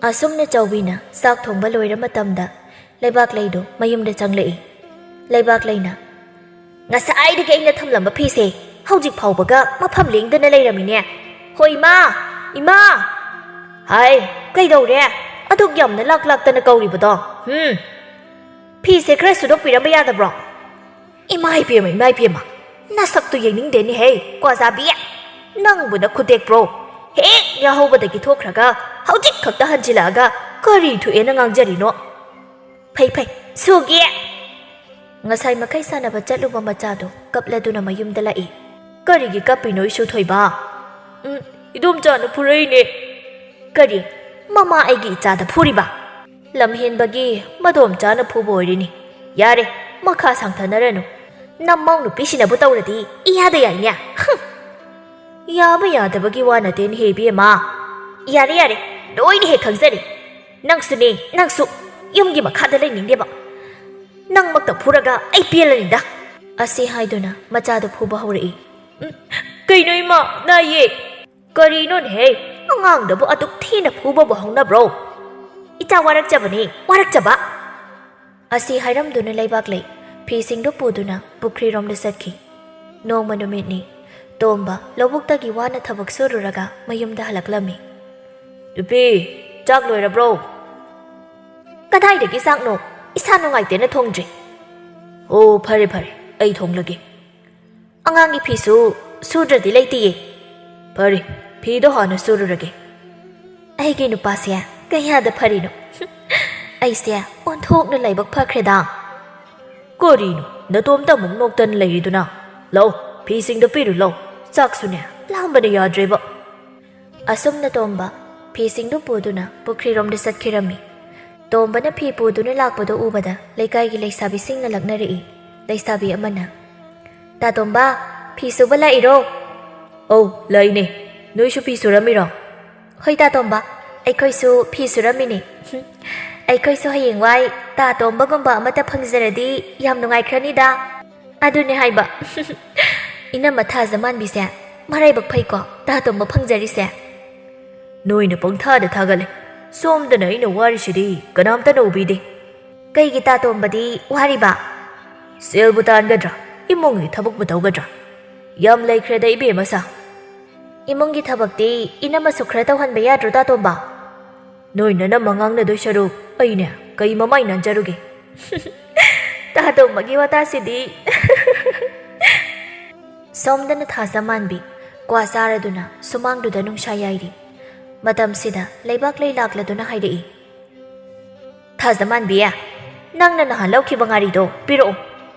ꯑꯁꯨꯝꯅ ꯆꯥꯎꯕꯤꯅ ꯆꯥꯛ ꯊꯣꯡꯕ ꯂꯣꯏꯔ ꯃꯇꯝꯗ ꯂꯩꯕꯥꯛꯂꯩꯗꯣ ꯃꯌꯨꯝꯗ ꯆꯪꯂꯛꯏ꯫ ꯂꯩꯕꯥꯛꯂꯩꯅ, "ꯉꯁꯥꯏꯗꯒꯤ ꯑꯩꯅ ꯊꯝꯂꯝꯕ ꯐꯤꯁꯦ ꯍꯧꯖꯤꯛ ꯐꯥꯎꯕꯒ ꯃꯐꯝ ꯂꯦꯡꯗꯅ ꯂꯩꯔꯝꯃꯤꯅꯦ꯫ ꯍꯣ ꯏꯃꯥ! ꯏꯃꯥ!" "ꯍꯥꯏ, ꯀꯩꯗꯧꯔꯦ? ꯑꯗꯨꯛ ꯌꯥꯝꯅ ꯂꯥꯛ ꯂꯥꯛꯇꯅ ꯀꯧꯔꯤꯕꯗꯣ? ꯍꯨꯝ? ꯐꯤꯁꯦ ꯈꯔ ꯁꯨꯗꯣꯛꯄꯤꯔꯝꯕ ꯌꯥꯗꯕ꯭ꯔꯣ?" "ꯏꯃꯥ ꯏꯕꯦꯝꯃ, ꯏꯃꯥ ꯏꯕꯦꯝꯃ, ꯅꯁꯛꯇꯨ ꯌꯦꯡꯅꯤꯡꯗꯦꯅꯦꯍꯦ, ꯀ꯭ꯋꯥꯖꯥꯕꯤ! ꯅꯪꯕꯨ ꯅꯈꯨꯠ ꯇꯦꯛꯄ꯭ꯔꯣ? ꯍꯦꯛ ꯌꯥꯍꯧꯕꯗꯒꯤ ꯊꯣꯛꯈ꯭ꯔꯒ ꯍꯧꯖꯤꯛ ꯈꯛꯇ ꯍꯟꯖꯤꯜꯂꯛꯑꯒ ꯀꯔꯤ ꯊꯣꯛꯑꯦꯅ ꯉꯥꯡꯖꯔꯤꯅꯣ?" "ꯐꯩ, ꯐꯩ, ꯁꯨꯒꯦ!" ꯉꯁꯥꯏ ꯃꯈꯩ ꯁꯥꯟꯅꯕ ꯆꯠꯂꯨꯕ ꯃꯆꯥꯗꯣ ꯀꯞꯂꯗꯨꯅ ꯃꯌꯨꯝꯗ ꯂꯥꯛꯏ꯫ "ꯀꯔꯤꯒꯤ ꯀꯞꯄꯤꯅꯣ, ꯏꯁꯨ ꯊꯣꯏꯕ?" "ꯎꯝ, ꯏꯗꯣꯝꯆꯥꯅ ꯐꯨꯔꯛꯏꯅꯦ꯫" "ꯀꯔꯤ? ꯃꯃꯥ ꯑꯩꯒꯤ ꯏꯆꯥꯗ ꯐꯨꯔꯤꯕ?" "ꯂꯝ ꯍꯦꯟꯕꯒꯤ ꯃꯗꯣꯝꯆꯥꯅ ꯐꯨꯕ ꯑꯣꯏꯔꯤꯅꯤ꯫ ꯌꯥꯔꯦ, ꯃꯈꯥ ꯁꯥꯡꯊꯅꯔꯅꯨ꯫ ꯅꯃꯧ ꯅꯨꯄꯤꯁꯤꯅꯕꯨ ꯇꯧꯔꯗꯤ ꯏꯌꯥꯗ ꯌꯥꯏꯅꯦ꯫ ꯍꯨꯝ!" "ꯌꯥꯕ ꯌꯥꯗꯕꯒꯤ ꯋꯥ ꯅꯠꯇꯦꯅꯦꯍꯦ, ꯏꯕꯦꯝꯃ꯫ ꯌꯥꯔꯦ, ꯌꯥꯔꯦ, ꯂꯣꯏꯅ ꯍꯦꯛ ꯈꯪꯖꯔꯦ꯫ ꯅꯪꯁꯨꯅꯦ, ꯅꯪꯁꯨ ꯌꯨꯝꯒꯤ ꯃꯈꯥꯗ ꯂꯩꯅꯤꯡꯗꯦꯕ꯫ ꯅꯪꯃꯛꯇ ꯐꯨꯔꯒ ꯑꯩ ꯄꯦꯜꯂꯅꯤꯗ꯫" ꯑꯁꯤ ꯍꯥꯏꯗꯨꯅ ꯃꯆꯥꯗꯨ ꯐꯨꯕ ꯍꯧꯔꯛꯏ꯫ "ꯎꯝ, ꯀꯩꯅꯣ ꯏꯃꯥ, ꯅꯥꯏꯌꯦ!" "ꯀꯔꯤꯅꯣꯅꯦꯍꯦ, ꯑꯉꯥꯡꯗꯕꯨ ꯑꯗꯨꯛ ꯊꯤꯅ ꯐꯨꯕꯕꯨ ꯍꯧꯅꯕ꯭ꯔꯣ? ꯏꯆꯥ ꯋꯥꯔꯛꯆꯕꯅꯤ, ꯋꯥꯔꯛꯆꯕ!" ꯑꯁꯤ ꯍꯥꯏꯔꯝꯗꯨꯅ ꯂꯩꯕꯥꯛꯂꯩ ꯐꯤꯁꯤꯡꯗꯨ ꯄꯨꯗꯨꯅ ꯄꯨꯈ꯭ꯔꯤꯔꯣꯝꯗ ꯆꯠꯈꯤ꯫ ꯅꯣꯡꯃ ꯅꯨꯃꯤꯠꯅꯤ꯫ ꯇꯣꯝꯕ ꯂꯧꯕꯨꯛꯇꯒꯤ ꯋꯥꯅ ꯊꯕꯛ ꯁꯨꯔꯨꯔꯒ ꯃꯌꯨꯝꯗ ꯍꯜꯂꯛꯂꯝꯃꯤ꯫ "ꯅꯨꯄꯤ, ꯆꯥꯛ ꯂꯣꯏꯔꯕ꯭ꯔꯣ?" "ꯀꯗꯥꯏꯗꯒꯤ ꯆꯥꯛꯅꯣ? ꯏꯁꯥ ꯅꯨꯡꯉꯥꯏꯇꯦꯅ ꯊꯣꯡꯗ꯭ꯔꯤ꯫" "ꯑꯣ, ꯐꯔꯦ ꯐꯔꯦ, ꯑꯩ ꯊꯣꯡꯂꯒꯦ꯫ ꯑꯉꯥꯡꯒꯤ ꯐꯤꯁꯨ ꯁꯨꯗ꯭ꯔꯗꯤ ꯂꯩꯇꯤꯌꯦ꯫" "ꯐꯔꯦ, ꯐꯤꯗꯣ ꯍꯥꯟꯅ ꯁꯨꯔꯨꯔꯒꯦ꯫" "ꯑꯩꯒꯤ ꯅꯨꯄꯥꯁꯦ ꯀꯌꯥꯗ ꯐꯔꯤꯅꯣ꯫ ꯑꯩꯁꯦ ꯑꯣꯟꯊꯣꯛꯅ ꯂꯥꯏꯕꯛ ꯐꯈ꯭ꯔꯦꯗ꯫" "ꯀꯔꯤꯅꯣ, ꯅꯇꯣꯝꯇ ꯑꯃꯨꯛ ꯅꯣꯛꯇꯅ ꯂꯩꯔꯤꯗꯨꯅ? ꯂꯧ, ꯐꯤꯁꯤꯡꯗꯣ ꯄꯤꯔꯨ ꯂꯧ, ꯆꯥꯛꯁꯨꯅꯦ ꯂꯥꯝꯕꯅ ꯌꯥꯗ꯭ꯔꯦꯕ꯫" ꯑꯁꯨꯝꯅ ꯇꯣꯝꯕ ꯐꯤꯁꯤꯡꯗꯨ ꯄꯨꯗꯨꯅ ꯄꯨꯈ꯭ꯔꯤꯔꯣꯝꯗ ꯆꯠꯈꯤꯔꯝꯃꯤ꯫ ꯇꯣꯝꯕꯅ ꯐꯤ ꯄꯨꯗꯨꯅ ꯂꯥꯛꯄꯗꯨ ꯎꯕꯗ ꯂꯩꯀꯥꯏꯒꯤ ꯂꯩꯁꯥꯕꯤꯁꯤꯡꯅ ꯂꯛꯅꯔꯛꯏ꯫ ꯂꯩꯁꯥꯕꯤ ꯑꯃꯅ, "ꯇꯥ ꯇꯣꯝꯕ, ꯐꯤ ꯁꯨꯕ ꯂꯥꯛꯏꯔꯣ?" "ꯑꯧ, ꯂꯥꯛꯏꯅꯦ꯫ ꯅꯣꯏꯁꯨ ꯐꯤ ꯁꯨꯔꯝꯃꯤꯔꯣ?" "ꯍꯣꯏ ꯇꯥ ꯇꯣꯝꯕ, ꯑꯩꯈꯣꯏꯁꯨ ꯐꯤ ꯁꯨꯔꯝꯃꯤꯅꯦ꯫" "ꯑꯩꯈꯣꯏꯁꯨ ꯍꯌꯦꯡꯋꯥꯏ ꯇꯥ ꯇꯣꯝꯕꯒꯨꯝꯕ ꯑꯃꯠꯇ ꯐꯪꯖꯔꯗꯤ ꯌꯥꯝ ꯅꯨꯡꯉꯥꯏꯈ꯭ꯔꯅꯤꯗ꯫" "ꯑꯗꯨꯅꯦ ꯍꯥꯏꯕ꯫" "ꯏꯅꯝꯃ ꯊꯥꯖ ꯃꯥꯟꯕꯤꯁꯦ ꯃꯔꯥꯏꯕꯛ ꯐꯩꯀꯣ, ꯇꯥ ꯇꯣꯝꯕ ꯐꯪꯖꯔꯤꯁꯦ꯫" "ꯅꯣꯏꯅ ꯄꯪꯊꯥꯗ ꯊꯥꯒꯠꯂꯦ꯫ ꯁꯣꯝꯗꯅ ꯑꯩꯅ ꯋꯥꯔꯤꯁꯤꯗꯤ ꯀꯅꯥꯝꯇꯅ ꯎꯕꯤꯗꯦ꯫" "ꯀꯩꯒꯤ ꯇꯥ ꯇꯣꯝꯕꯗꯤ ꯋꯥꯔꯤꯕ?" "ꯁꯦꯜꯕꯨ ꯇꯥꯟꯒꯗ꯭ꯔꯥ, ꯏꯃꯨꯡꯒꯤ ꯊꯕꯛꯄꯨ ꯇꯧꯒꯗ꯭ꯔꯥ? ꯌꯥꯝ ꯂꯩꯈ꯭ꯔꯦꯗ ꯏꯕꯦꯝꯃ ꯁꯥ꯫" "ꯏꯃꯨꯡꯒꯤ ꯊꯕꯛꯇꯤ ꯏꯅꯝꯃꯁꯨ ꯈꯔ ꯇꯧꯍꯟꯕ ꯌꯥꯗ꯭ꯔꯣ ꯇꯥ ꯇꯣꯝꯕ?" "ꯅꯣꯏ ꯅꯅꯝꯃ ꯉꯥꯡꯅꯗꯣꯏ ꯁꯔꯨꯛ ꯑꯩꯅꯦ ꯀꯩ ꯃꯃꯥꯏ ꯅꯥꯟꯖꯔꯨꯒꯦ?" "ꯇꯥ ꯇꯣꯝꯕꯒꯤ ꯋꯥꯇꯥꯁꯤꯗꯤ꯫" ꯁꯣꯝꯗꯅ ꯊꯥꯖ ꯃꯥꯟꯕꯤ ꯀ꯭ꯋꯥ ꯆꯥꯔꯗꯨꯅ ꯁꯨꯃꯥꯡꯗꯨꯗ ꯅꯨꯡꯁꯥ ꯌꯥꯏꯔꯤ꯫ ꯃꯇꯝꯁꯤꯗ ꯂꯩꯕꯥꯛ ꯂꯩ ꯂꯥꯛꯂꯗꯨꯅ ꯍꯥꯏꯔꯛꯏ꯫ "ꯊꯥꯖ ꯃꯥꯟꯕꯤ, ꯅꯪꯅ ꯅꯍꯥꯟ ꯂꯧꯈꯤꯕ ꯉꯥꯔꯤꯗꯣ ꯄꯤꯔꯛꯑꯣ꯫"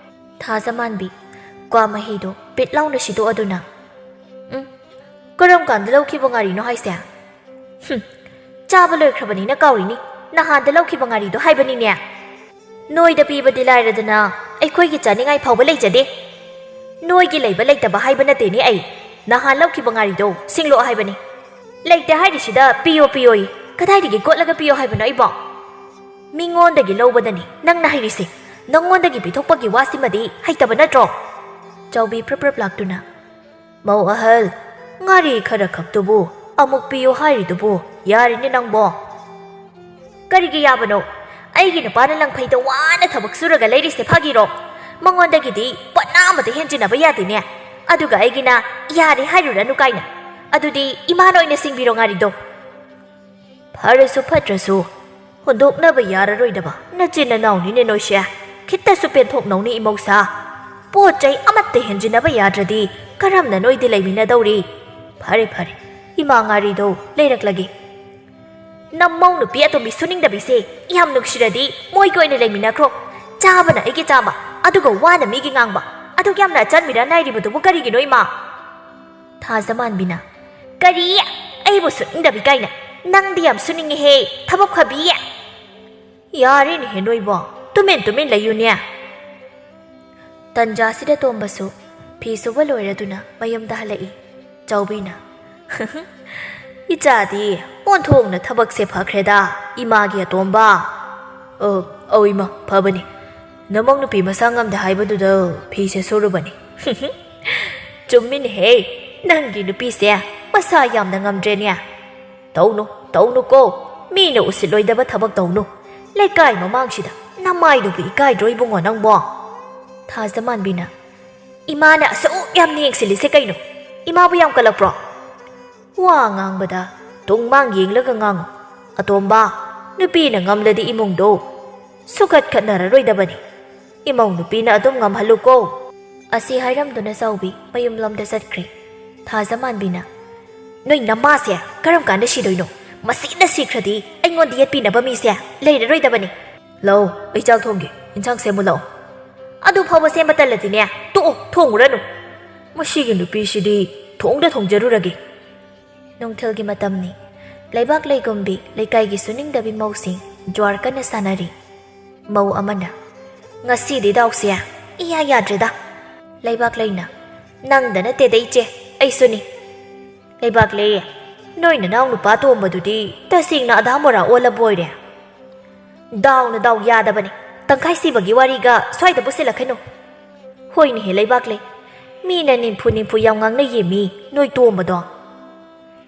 ꯊꯥꯖ ꯃꯥꯟꯕꯤ ꯀ꯭ꯋꯥ ꯃꯍꯤꯗꯣ ꯄꯤꯠ ꯂꯥꯎꯅ ꯁꯤꯗꯣꯛꯑꯗꯨꯅ, "ꯎꯝ, ꯀꯔꯝ ꯀꯥꯟꯗ ꯂꯧꯈꯤꯕ ꯉꯥꯔꯤꯅꯣ ꯍꯥꯏꯁꯦ?" "ꯍꯨꯝ, ꯆꯥꯕ ꯂꯣꯏꯈ꯭ꯔꯕꯅꯤꯅ ꯀꯥꯎꯔꯤꯅꯤ, ꯅꯍꯥꯟꯗ ꯂꯧꯈꯤꯕ ꯉꯥꯔꯤꯗꯣ ꯍꯥꯏꯕꯅꯤꯅꯦ꯫ ꯅꯣꯏꯗ ꯄꯤꯕꯗꯤ ꯂꯥꯏꯔꯗꯅ ꯑꯩꯈꯣꯏꯒꯤ ꯆꯥꯅꯤꯡꯉꯥꯏ ꯐꯥꯎꯕ ꯂꯩꯖꯗꯦ꯫ ꯅꯣꯏꯒꯤ ꯂꯩꯕ ꯂꯩꯇꯕ ꯍꯥꯏꯕ ꯅꯠꯇꯦꯅꯦ ꯑꯩ, ꯅꯍꯥꯟ ꯂꯧꯈꯤꯕ ꯉꯥꯔꯤꯗꯣ ꯁꯤꯡꯂꯛꯑꯣ ꯍꯥꯏꯕꯅꯤ꯫ ꯂꯩꯇꯦ ꯍꯥꯏꯔꯤꯁꯤꯗ ꯄꯤꯌꯣ ꯄꯤꯌꯣꯌꯦ, ꯀꯗꯥꯏꯗꯒꯤ ꯀꯣꯠꯂꯒ ꯄꯤꯌꯣ ꯍꯥꯏꯕꯅꯣ ꯑꯩꯕꯣ? ꯃꯤꯉꯣꯟꯗꯒꯤ ꯂꯧꯕꯗꯅꯤ ꯅꯪꯅ ꯍꯩꯔꯤꯁꯦ, ꯅꯪꯉꯣꯟꯗꯒꯤ ꯄꯤꯊꯣꯛꯄꯒꯤ ꯋꯥꯁꯤꯃꯗꯤ ꯍꯩꯇꯕ ꯅꯠꯇ꯭ꯔꯣ?" ꯆꯥꯎꯕꯤ ꯄ꯭ꯔꯞ ꯄ꯭ꯔꯞ ꯂꯥꯛꯇꯨꯅ, "ꯃꯧ ꯑꯍꯜ, ꯉꯥꯔꯤ ꯈꯔ ꯈꯛꯇꯨꯕꯨ ꯑꯃꯨꯛ ꯄꯤꯌꯨ ꯍꯥꯏꯔꯤꯗꯨꯕꯨ ꯌꯥꯔꯤꯅꯦ ꯅꯪꯕꯣ?" "ꯀꯔꯤꯒꯤ ꯌꯥꯕꯅꯣ? ꯑꯩꯒꯤ ꯅꯨꯄꯥꯅ ꯂꯪꯐꯩꯗ ꯋꯥꯅ ꯊꯕꯛ ꯁꯨꯔꯒ ꯂꯩꯔꯤꯁꯦ ꯐꯥꯒꯤꯔꯣ? ꯃꯉꯣꯟꯗꯒꯤꯗꯤ ꯄꯣꯠꯅꯥ ꯑꯃꯠꯇ ꯍꯦꯟꯖꯤꯟꯅꯕ ꯌꯥꯗꯦꯅꯦ꯫ ꯑꯗꯨꯒ ꯑꯩꯒꯤꯅ "ꯌꯥꯔꯦ ꯍꯥꯏꯔꯨꯔꯅꯨ" ꯀꯥꯏꯅ꯫ ꯑꯗꯨꯗꯤ ꯏꯃꯥꯅ ꯑꯣꯏꯅ ꯁꯤꯡꯕꯤꯔꯣ ꯉꯥꯔꯤꯗꯣ꯫ ꯐꯔꯁꯨ ꯐꯠꯇ꯭ꯔꯁꯨ, ꯍꯨꯟꯗꯣꯛꯅꯕ ꯌꯥꯔꯔꯣꯏꯗꯕ ꯅꯆꯤꯟ ꯅꯅꯥꯎꯅꯤꯅꯦ ꯅꯣꯏꯁꯦ꯫ ꯈꯤꯠꯇꯁꯨ ꯄꯦꯟꯊꯣꯛꯅꯧꯅꯦ ꯏꯃꯧꯁꯥ꯫ ꯄꯣꯠ ꯆꯩ ꯑꯃꯠꯇ ꯍꯦꯟꯖꯤꯟꯅꯕ ꯌꯥꯗ꯭ꯔꯗꯤ ꯀꯔꯝꯅ ꯅꯣꯏꯗꯤ ꯂꯩꯃꯤꯟꯅꯗꯧꯔꯤ? ꯐꯔꯦ ꯐꯔꯦ, ꯏꯃꯥ ꯉꯥꯔꯤꯗꯣ ꯂꯩꯔꯛꯂꯒꯦ꯫ ꯅꯃꯧ ꯅꯨꯄꯤ ꯑꯇꯣꯝꯕꯤ ꯁꯨꯅꯤꯡꯗꯕꯤꯁꯦ ꯌꯥꯝ ꯅꯨꯡꯁꯤꯔꯗꯤ ꯃꯣꯏꯒ ꯑꯣꯏꯅ ꯂꯩꯃꯤꯟꯅꯈ꯭ꯔꯣ꯫ ꯆꯥꯕꯅ ꯑꯩꯒꯤ ꯆꯥꯕ, ꯑꯗꯨꯒ ꯋꯥꯅ ꯃꯤꯒꯤ ꯉꯥꯡꯕ꯫ ꯑꯗꯨꯛ ꯌꯥꯝꯅ ꯑꯆꯟꯕꯤꯔ ꯅꯥꯏꯔꯤꯕꯗꯨꯕꯨ ꯀꯔꯤꯒꯤꯅꯣ ꯏꯃꯥ? ꯊꯥꯖꯃꯥꯟꯕꯤꯅ, "ꯀꯔꯤ? ꯑꯩꯕꯨ ꯁꯨꯅꯤꯡꯗꯕꯤ ꯀꯥꯏꯅ? ꯅꯪꯗꯤ ꯌꯥꯝ ꯁꯨꯅꯤꯡꯉꯤꯍꯦ, ꯊꯕꯛ ꯐꯕꯤ!" "ꯌꯥꯔꯦꯅꯦꯍꯦ ꯅꯣꯏꯕꯣ, ꯇꯨꯃꯤꯟ ꯇꯨꯃꯤꯟ ꯂꯩꯌꯨꯅꯦ꯫" ꯇꯟꯖꯥꯁꯤꯗ ꯇꯣꯝꯕꯁꯨ ꯐꯤ ꯁꯨꯕ ꯂꯣꯏꯔꯗꯨꯅ ꯃꯌꯨꯝꯗ ꯍꯜꯂꯛꯏ꯫ ꯆꯥꯎꯕꯤꯅ, "ꯏꯆꯥꯗꯤ ꯑꯣꯟꯊꯣꯛꯅ ꯊꯕꯛꯁꯦ ꯐꯈ꯭ꯔꯦꯗ, ꯏꯃꯥꯒꯤ ꯑꯇꯣꯝꯕ꯫" "ꯑ, ꯑꯧ ꯏꯃꯥ, ꯐꯕꯅꯤ꯫ ꯅꯃꯧ ꯅꯨꯄꯤ ꯃꯁꯥ ꯉꯝꯗꯦ ꯍꯥꯏꯕꯗꯨꯗ ꯐꯤꯁꯦ ꯁꯨꯔꯨꯕꯅꯤ꯫" "ꯆꯨꯝꯃꯤꯅꯦꯍꯦ, ꯅꯪꯒꯤ ꯅꯨꯄꯤꯁꯦ ꯃꯁꯥ ꯌꯥꯝꯅ ꯉꯝꯗ꯭ꯔꯦꯅꯦ꯫ ꯇꯧꯅꯨ, ꯇꯧꯅꯨꯀꯣ, ꯃꯤꯅ ꯎꯁꯤꯠꯂꯣꯏꯗꯕ ꯊꯕꯛ ꯇꯧꯅꯨ꯫ ꯂꯩꯀꯥꯏ ꯃꯃꯥꯡꯁꯤꯗ ꯅꯃꯥꯏꯗꯨꯕꯨ ꯏꯀꯥꯏꯗ꯭ꯔꯣ ꯏꯕꯨꯡꯉꯣ ꯅꯪꯕꯣ?" ꯊꯥꯖꯃꯥꯟꯕꯤꯅ, "ꯏꯃꯥꯅ ꯑꯁꯨꯛ ꯌꯥꯝꯅ ꯌꯦꯡꯁꯤꯜꯂꯤꯁꯦ ꯀꯩꯅꯣ? ꯏꯃꯥꯕꯨ ꯌꯥꯝ ꯀꯜꯂꯛꯄ꯭ꯔꯣ?" ꯋꯥ ꯉꯥꯡꯕꯗ ꯇꯨꯡ ꯃꯥꯡ ꯌꯦꯡꯂꯒ ꯉꯥꯡꯉꯨ꯫ "ꯑꯇꯣꯝꯕ, ꯅꯨꯄꯤꯅ ꯉꯝꯂꯗꯤ ꯏꯃꯨꯡꯗꯣ ꯁꯨꯈꯠ ꯈꯠꯅꯔꯔꯣꯏꯗꯕꯅꯤ꯫ ꯏꯃꯧ ꯅꯨꯄꯤꯅ ꯑꯗꯨꯝ ꯉꯝꯍꯜꯂꯨꯀꯣ꯫" ꯑꯁꯤ ꯍꯥꯏꯔꯝꯗꯨꯅ ꯆꯥꯎꯕꯤ ꯃꯌꯨꯝꯂꯣꯝꯗ ꯆꯠꯈ꯭ꯔꯦ꯫ ꯊꯥꯖꯃꯥꯟꯕꯤꯅ, "ꯅꯣꯏ ꯅꯃꯥꯁꯦ ꯀꯔꯝ ꯀꯥꯟꯗ ꯁꯤꯗꯣꯏꯅꯣ? ꯃꯁꯤꯅ ꯁꯤꯈ꯭ꯔꯗꯤ ꯑꯩꯉꯣꯟꯗ ꯌꯦꯠꯄꯤꯅꯕ ꯃꯤꯁꯦ ꯂꯩꯔꯔꯣꯏꯗꯕꯅꯤ꯫" "ꯂꯥꯛꯑꯣ, ꯑꯩ ꯆꯥꯛ ꯊꯣꯡꯒꯦ, ꯏꯟꯁꯥꯡ ꯁꯦꯝꯃꯨ ꯂꯥꯛꯑꯣ꯫" "ꯑꯗꯨ ꯐꯥꯎꯕ ꯁꯦꯝꯕ ꯇꯜꯂꯗꯤꯅꯦ, ꯇꯣꯛꯑꯣ, ꯊꯣꯡꯉꯨꯔꯅꯨ꯫" "ꯃꯁꯤꯒꯤ ꯅꯨꯄꯤꯁꯤꯗꯤ ꯊꯣꯡꯗ ꯊꯣꯡꯖꯔꯨꯔꯒꯦ꯫" ꯅꯨꯡꯊꯤꯜꯒꯤ ꯃꯇꯝꯅꯤ꯫ ꯂꯩꯕꯥꯛ ꯂꯩꯒꯨꯝꯕꯤ ꯂꯩꯀꯥꯏꯒꯤ ꯁꯨꯅꯤꯡꯗꯕꯤ ꯃꯧꯁꯤꯡ ꯖ꯭ꯋꯥꯔ ꯀꯟꯅ ꯁꯥꯟꯅꯔꯤ꯫ ꯃꯧ ꯑꯃꯅ, "ꯉꯁꯤꯗꯤ ꯗꯥꯎꯁꯦ ꯏꯌꯥ ꯌꯥꯗ꯭ꯔꯦꯗ꯫" ꯂꯩꯕꯥꯛ ꯂꯩꯅ, "ꯅꯪꯗ ꯅꯠꯇꯦꯗ ꯏꯆꯦ, ꯑꯩꯁꯨꯅꯤ꯫" ꯂꯩꯕꯥꯛ ꯂꯩ, "ꯅꯣꯏ ꯅꯅꯥꯎ ꯅꯨꯄꯥ ꯇꯣꯝꯕꯗꯨꯗꯤ ꯇꯁꯦꯡꯅ ꯑꯙꯥ ꯃꯣꯔꯥ ꯑꯣꯜꯂꯕ ꯑꯣꯏꯔꯦ꯫" "ꯗꯥꯎꯅ ꯗꯥꯎ ꯌꯥꯗꯕꯅꯦ, ꯇꯪꯈꯥꯏ ꯁꯤꯕꯒꯤ ꯋꯥꯔꯤꯒ ꯁ꯭ꯋꯥꯏꯗ ꯄꯨꯁꯤꯜꯂꯛꯀꯅꯨ꯫" "ꯍꯣꯏꯅꯦꯍꯦ ꯂꯩꯕꯥꯛ ꯂꯩ, ꯃꯤꯅ ꯅꯤꯝꯐꯨ ꯅꯤꯝꯐꯨ ꯌꯥꯝ ꯉꯥꯡꯅꯩꯌꯦ ꯃꯤ, ꯅꯣꯏ ꯇꯣꯝꯕꯗꯣ꯫"